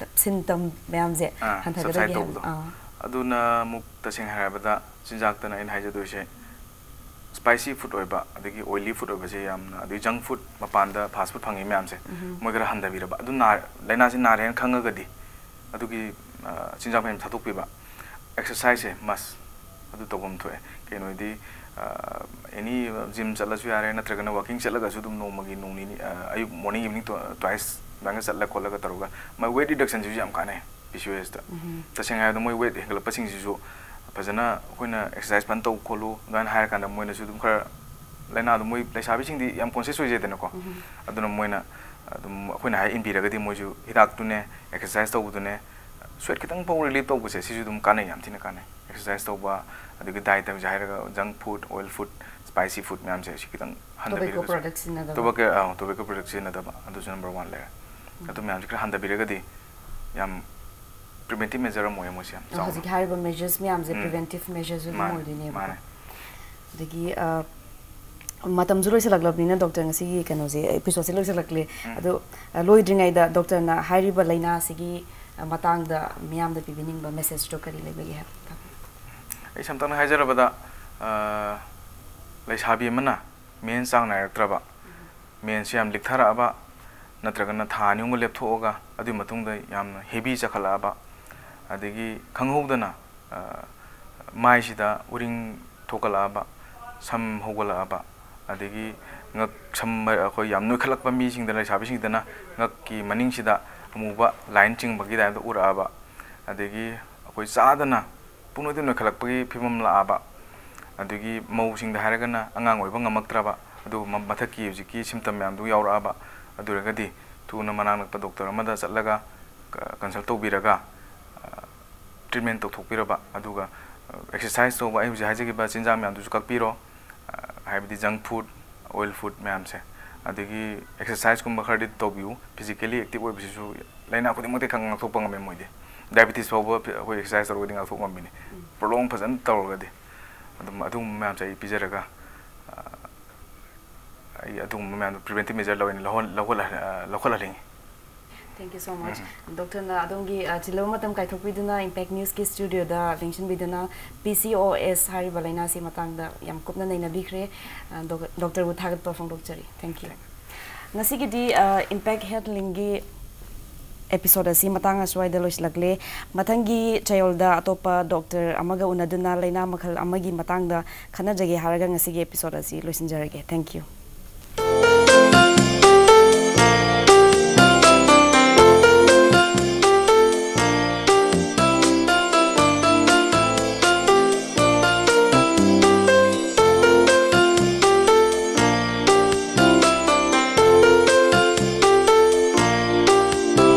ꯁꯤꯝꯇꯝ ꯃꯌꯥꯝꯁꯦ ꯑꯥ, ꯍꯟꯊꯒꯗꯒꯦ subside ꯍꯥꯏꯕ? ꯇꯧꯕꯗꯣ. ꯑꯥ. ꯑꯗꯨꯅ ꯑꯃꯨꯛ ꯇꯁꯦꯡꯅ ꯍꯥꯏꯔꯕꯗ ꯆꯤꯟꯖꯥꯛꯇꯅ ꯑꯩꯅ ꯍꯥꯏꯖꯗꯣꯏꯁꯦ ꯁ꯭ꯄꯥꯏꯁꯤ ꯐꯨꯗ ꯑꯣꯏꯕ ꯑꯗꯒꯤ ꯑꯣꯏꯂꯤ ꯐꯨꯗ ꯑꯣꯏꯕꯁꯦ ꯌꯥꯝꯅ ꯑꯗꯩ ꯖꯪ ꯐꯨꯗ ꯃꯄꯥꯟꯗ ꯐꯥꯁ ꯐꯨꯗ ꯐꯪꯉꯤ ꯃꯌꯥꯝꯁꯦ ꯎꯝ. ꯃꯣꯏ ꯈꯔ ꯍꯟꯊꯕꯤꯔꯕ ꯑꯗꯨ ꯅꯥ- ꯂꯥꯏꯅꯥꯁꯤ ꯅꯥꯔꯦꯅ ꯈꯪꯉꯒꯗꯤ ꯑꯗꯨꯒꯤ ꯑ, ꯆꯤꯟꯖꯥꯛ ꯃꯌꯥꯝ ꯊꯥꯗꯣꯛꯄꯤꯕ꯫ ꯑꯦꯛꯁꯔꯁꯥꯏꯁꯁꯦ ꯃꯁ ꯑꯗꯨ ꯇꯧꯐꯝ ꯊꯣꯛꯑꯦ꯫ ꯀꯩꯅꯣꯗꯤ ꯑꯦꯅꯤ ꯖꯤꯝ ꯆꯠꯂꯁꯨ ꯌꯥꯔꯦ, ꯅꯠꯇ꯭ꯔꯒꯅ ꯋꯥꯀꯤꯡ ꯆꯠꯂꯒꯁꯨ ꯑꯗꯨꯝ ꯅꯣꯡꯃꯒꯤ ꯅꯣꯡ ꯅꯤꯅꯤ, ꯑ, ꯑꯌꯨꯛ ꯃꯣꯔꯅꯤꯡ ꯏꯚꯤꯅꯤꯡ ꯇ꯭ꯋꯥꯏꯁ ꯑꯗꯨꯃꯥꯏꯅ ꯆꯠꯂ ꯈꯣꯠꯂꯒ ꯇꯧꯔꯒ ꯃꯥꯏ ꯋꯦꯠ ꯔꯤꯗꯛꯁꯟꯁꯤꯁꯨ ꯌꯥꯝ ꯀꯥꯟꯅꯩ ꯄꯤ ꯁꯤ ꯑꯣ ꯑꯦꯁꯇ꯫ ꯇꯁꯦꯡꯅ ꯍꯥꯏꯔꯕꯗ ꯃꯣꯏ ꯋꯦꯠ ꯍꯦꯟꯒꯠꯂꯛꯄꯁꯤꯡꯁꯤꯁꯨ ꯐꯖꯅ ꯑꯩꯈꯣꯏꯅ ꯑꯦꯛꯁꯔꯁꯥꯏꯁ ꯐꯖꯅ ꯇꯧ ꯈꯣꯠꯂꯨ ꯑꯗꯨꯃꯥꯏꯅ ꯍꯥꯏꯔꯀꯥꯟꯗ ꯃꯣꯏꯅꯁꯨ ꯑꯗꯨꯝ ꯈꯔ, ꯂꯥꯏꯅꯥꯗꯣ ꯃꯣꯏ ꯂꯩꯁꯥꯕꯤꯁꯤꯡꯗꯤ ꯌꯥꯝ ꯀꯣꯟꯁꯤꯌꯁ ꯑꯣꯏꯖꯩꯗꯅꯀꯣ꯫ ꯑꯗꯨꯅ ꯃꯣꯏꯅ ꯑꯗꯨꯝ ꯑꯩꯈꯣꯏꯅ ꯍꯥꯏ ꯏꯟꯕꯤꯔꯒꯗꯤ ꯃꯣꯏꯁꯨ ꯍꯤꯗꯥꯛꯇꯨꯅꯦ, ꯑꯦꯛꯁꯔꯁꯥꯏꯁ ꯇꯧꯕꯗꯨꯅꯦ, ꯁ꯭ꯋꯦꯠ ꯈꯤꯇꯪ ꯐꯥꯎ ꯔꯤꯂꯤꯐ ꯇꯧꯕꯁꯦ ꯁꯤꯁꯨ ꯑꯗꯨꯝ ꯀꯥꯟꯅꯩ, ꯌꯥꯝ ꯊꯤꯅ ꯀꯥꯟꯅꯩ꯫ ꯑꯦꯛꯁꯔꯁꯥꯏꯁ ꯇꯧꯕ, ꯑꯗꯒꯤ ꯗꯥꯏꯠꯇ ꯍꯧꯖꯤꯛ ꯍꯥꯏꯔꯒ junk food, oil food, spicy food ꯃꯌꯥꯝꯁꯦ ꯁꯤ ꯈꯤꯇꯪ ꯇꯣꯕꯦꯀꯣ ꯍꯟꯊꯕꯤꯔꯒꯁꯨ꯫ ꯄ꯭ꯔꯗꯛ ꯁꯤꯖꯤꯟꯅꯗꯕ꯫ ꯇꯣꯕꯥꯀꯣ, ꯑꯥ, ꯇꯣꯕꯦꯀꯣ ꯄ꯭ꯔꯗꯛ ꯁꯤꯖꯤꯟꯅꯗꯕ, ꯑꯗꯨꯁꯨ ꯅꯝꯕꯔ ꯋꯥꯟ ꯂꯩꯔꯦ꯫ ꯑꯗꯨ ꯃꯌꯥꯝꯁꯦ ꯈꯔ ꯍꯟꯊꯕꯤꯔꯒꯗꯤ ꯌꯥꯝ ꯄ꯭ꯔꯤꯚꯦꯟꯇꯤꯞ ꯃꯦꯖꯔ ꯑꯃ ꯑꯣꯏꯌꯦ ꯃꯣꯏꯁꯦ ꯌꯥꯝ ꯆꯥꯎꯅ꯫ ꯍꯧꯖꯤꯛꯀꯤ ꯍꯥꯏꯔꯤꯕ ꯃꯦꯖꯔꯁ ꯃꯌꯥꯝꯁꯦ ꯎꯝ꯫ ꯄ꯭ꯔꯤꯚꯦꯟꯇꯤꯞ ꯃꯦꯖꯔꯁ ꯑꯗꯨꯝ ꯃꯥꯅꯦ, ꯑꯣꯏꯗꯣꯏꯅꯦꯕꯀꯣ꯫ ꯃꯥꯅꯦ꯫ ꯑꯗꯒꯤ, ꯑ, ꯃꯇꯝꯁꯨ ꯂꯣꯏꯁꯤꯜꯂꯛꯂꯕꯅꯤꯅ ꯗꯣꯛꯇꯔ, ꯉꯁꯤꯒꯤ ꯀꯩꯅꯣꯁꯦ, ꯑꯦꯄꯤꯁꯣꯗꯁꯦ ꯂꯣꯏꯁꯤꯜꯂꯛꯂꯦ꯫ ꯎꯝ꯫ ꯑꯗꯣ, ꯑ, ꯂꯣꯏꯗ꯭ꯔꯤꯉꯩꯗ ꯗꯣꯛꯇꯔꯅ ꯍꯥꯏꯔꯤꯕ ꯂꯥꯏꯅꯥꯁꯤꯒꯤ, ꯑ, ꯃꯇꯥꯡꯗ ꯃꯤꯌꯥꯝꯗ ꯄꯤꯕꯤꯅꯤꯡꯕ ꯃꯦꯁꯦꯖꯇꯣ ꯀꯔꯤ ꯂꯩꯕꯒꯦ ꯍꯥꯏꯕꯗꯣ ꯇꯥꯛꯄꯤꯌꯨ꯫ ꯑꯩ ꯁꯝꯇꯛꯅ ꯍꯥꯏꯖꯔꯕꯗ, ꯑ, ꯂꯩꯁꯥꯕꯤ ꯑꯃꯅ ꯃꯦꯟꯁ ꯆꯥꯡ ꯅꯥꯏꯔꯛꯇ꯭ꯔꯕ, ꯃꯦꯟꯁꯁꯤ ꯌꯥꯝ ꯂꯤꯛꯊꯔꯛꯑꯕ, ꯅꯠꯇ꯭ꯔꯒꯅ ꯊꯥ ꯑꯅꯤ ꯑꯍꯨꯝꯒ ꯂꯦꯞꯊꯣꯛꯑꯒ ꯑꯗꯨꯒꯤ ꯃꯇꯨꯡꯗ ꯌꯥꯝꯅ ꯍꯦꯚꯤ ꯆꯈꯠꯂꯛꯑꯕ, ꯑꯗꯒꯤ ꯈꯪꯍꯧꯗꯅ, ꯑ, ꯃꯥꯏꯁꯤꯗ ꯎꯔꯤꯡ ꯊꯣꯛꯀꯠꯂꯛꯑꯕ, ꯁꯝ ꯍꯧꯒꯠꯂꯛꯑꯕ, ꯑꯗꯒꯤ ꯉꯛ ꯁꯝ ꯑꯩꯈꯣꯏ ꯌꯥꯝ ꯅꯣꯏꯈꯠꯂꯛꯄ ꯃꯤꯁꯤꯡꯗ, ꯂꯩꯁꯥꯕꯤꯁꯤꯡꯗꯅ ꯉꯛꯀꯤ ꯃꯅꯤꯡꯁꯤꯗ ꯑꯃꯨꯕ ꯂꯥꯏꯟ ꯆꯤꯡꯕꯒꯤ ꯇꯥꯏꯞꯇ ꯎꯔꯛꯑꯕ, ꯑꯗꯒꯤ ꯑꯩꯈꯣꯏ ꯆꯥꯗꯅ ꯄꯨꯡꯅꯣꯏꯗ ꯅꯣꯏꯈꯠꯂꯛꯄꯒꯤ ꯐꯤꯕꯝ ꯂꯥꯛꯑꯕ, ꯑꯗꯒꯤ ꯃꯧꯁꯤꯡꯗ ꯍꯥꯏꯔꯒꯅ ꯑꯉꯥꯡ ꯑꯣꯏꯕ ꯉꯝꯃꯛꯇ꯭ꯔꯕ, ꯑꯗꯨꯒꯨꯝꯕ ꯃꯊꯛꯀꯤ ꯍꯧꯖꯤꯛꯀꯤ ꯁꯤꯝꯇꯝ ꯃꯌꯥꯝꯗꯨ ꯌꯥꯎꯔꯛꯑꯕ, ꯑꯗꯨ ꯑꯣꯏꯔꯒꯗꯤ ꯊꯨꯅ ꯃꯅꯥꯛ ꯅꯛꯄ ꯗꯣꯛꯇꯔ ꯑꯃꯗ ꯆꯠꯂꯒ, ꯀ-, ꯀꯟꯁꯜ ꯇꯧꯕꯤꯔꯒ, ꯑ, ꯇ꯭ꯔꯤꯠꯃꯦꯟ ꯇꯧꯊꯣꯛꯄꯤꯔꯕ, ꯑꯗꯨꯒ, ꯑ, ꯑꯦꯛꯁꯔꯁꯥꯏꯁ ꯇꯧꯕ, ꯑꯩ ꯍꯧꯖꯤꯛ ꯍꯥꯏꯖꯈꯤꯕ ꯆꯤꯟꯖꯥꯛ ꯃꯌꯥꯝꯗꯨꯁꯨ ꯀꯛꯄꯤꯔꯣ, ꯑ, ꯍꯥꯏꯕꯗꯤ ꯖꯪꯛ ꯐꯨꯗ, ꯑꯣꯏꯜ ꯐꯨꯗ ꯃꯌꯥꯝꯁꯦ, ꯑꯗꯒꯤ ꯑꯦꯛꯁꯔꯁꯥꯏꯁꯀꯨꯝꯕ ꯈꯔꯗꯤ ꯇꯧꯕꯤꯌꯨ꯫ ꯐꯤꯖꯤꯀꯦꯂꯤ ꯑꯦꯛꯇꯤꯚ ꯑꯣꯏꯕꯁꯤꯁꯨ ꯂꯥꯏꯅꯥ ꯈꯨꯗꯤꯡꯃꯛꯇꯤ ꯈꯪ-, ꯉꯥꯛꯊꯣꯛꯄ ꯉꯝꯃꯦ ꯃꯣꯏꯗꯤ꯫ ꯗꯥꯏꯕꯤꯇꯤꯁ ꯐꯥꯎꯕ ꯐꯤ-, ꯑꯩꯈꯣꯏ ꯑꯦꯛꯁꯔꯁꯥꯏꯁ ꯇꯧꯔꯒꯗꯤ ꯉꯥꯛꯊꯣꯛ ꯉꯝꯃꯤꯅꯤ꯫ ꯄ꯭ꯔꯣꯂꯣꯡ ꯐꯖꯅ ꯇꯧꯔꯒꯗꯤ꯫ ꯑꯗꯨꯝ ꯑꯗꯨꯒꯨꯝꯕ ꯃꯌꯥꯝꯁꯦ ꯑꯩ ꯄꯤꯖꯔꯒ, ꯑ, ꯑꯩ ꯑꯗꯨꯒꯨꯝꯕ ꯃꯌꯥꯝꯗꯣ ꯄ꯭ꯔꯤꯚꯦꯟꯇꯤꯚ ꯃꯦꯖꯔ ꯂꯧꯍꯟ-, ꯂꯧꯍꯜꯂ-, ꯑ, ꯂꯧꯈꯠꯍꯟꯅꯤꯡꯉꯤ꯫ Thank you so much. ꯗꯣꯛꯇꯔꯅ ꯑꯗꯣꯝꯒꯤ, ꯑ, ꯆꯤꯜꯂꯕ ꯃꯇꯝ ꯀꯥꯏꯊꯣꯛꯄꯤꯗꯨꯅ ꯏꯝꯄꯦꯛ ꯅ꯭ꯌꯨꯁꯀꯤ ꯁ꯭ꯇꯨꯗꯤꯑꯣꯗ ꯂꯦꯡꯁꯤꯟꯕꯤꯗꯨꯅ ꯄꯤ ꯁꯤ ꯑꯣ ꯑꯦꯁ ꯍꯥꯏꯔꯤꯕ ꯂꯥꯏꯅꯥꯁꯤ ꯃꯇꯥꯡꯗ ꯌꯥꯝ ꯀꯨꯞꯅ ꯅꯩꯅꯕꯤꯈ꯭ꯔꯦ꯫ ꯑ, ꯗꯣꯛ-, ꯗꯣꯛꯇꯔꯕꯨ ꯊꯥꯒꯠꯄ ꯐꯣꯡꯗꯣꯛꯆꯔꯤ꯫ Thank you. ꯉꯁꯤꯒꯤꯗꯤ, ꯑ, ꯏꯝꯄꯦꯛ ꯍꯦꯜꯊ ꯂꯤꯡꯒꯤ ꯑꯦꯄꯤꯁꯣꯗ ꯑꯁꯤ ꯃꯇꯥꯡ ꯑꯁ꯭ꯋꯥꯏꯗ ꯂꯣꯏꯁꯤꯜꯂꯛꯂꯦ꯫ ꯃꯊꯪꯒꯤ ꯆꯌꯣꯜꯗ ꯑꯇꯣꯞꯄ ꯗꯣꯛꯇꯔ ꯑꯃꯒ ꯎꯅꯗꯨꯅ ꯂꯥꯏꯅꯥ ꯃꯈꯜ ꯑꯃꯒꯤ ꯃꯇꯥꯡꯗ ꯈꯟꯅꯖꯒꯦ ꯍꯥꯏꯔꯒ ꯉꯁꯤꯒꯤ ꯑꯦꯄꯤꯁꯣꯗ ꯑꯁꯤ ꯂꯣꯏꯁꯤꯟꯖꯔꯒꯦ꯫ Thank you꯫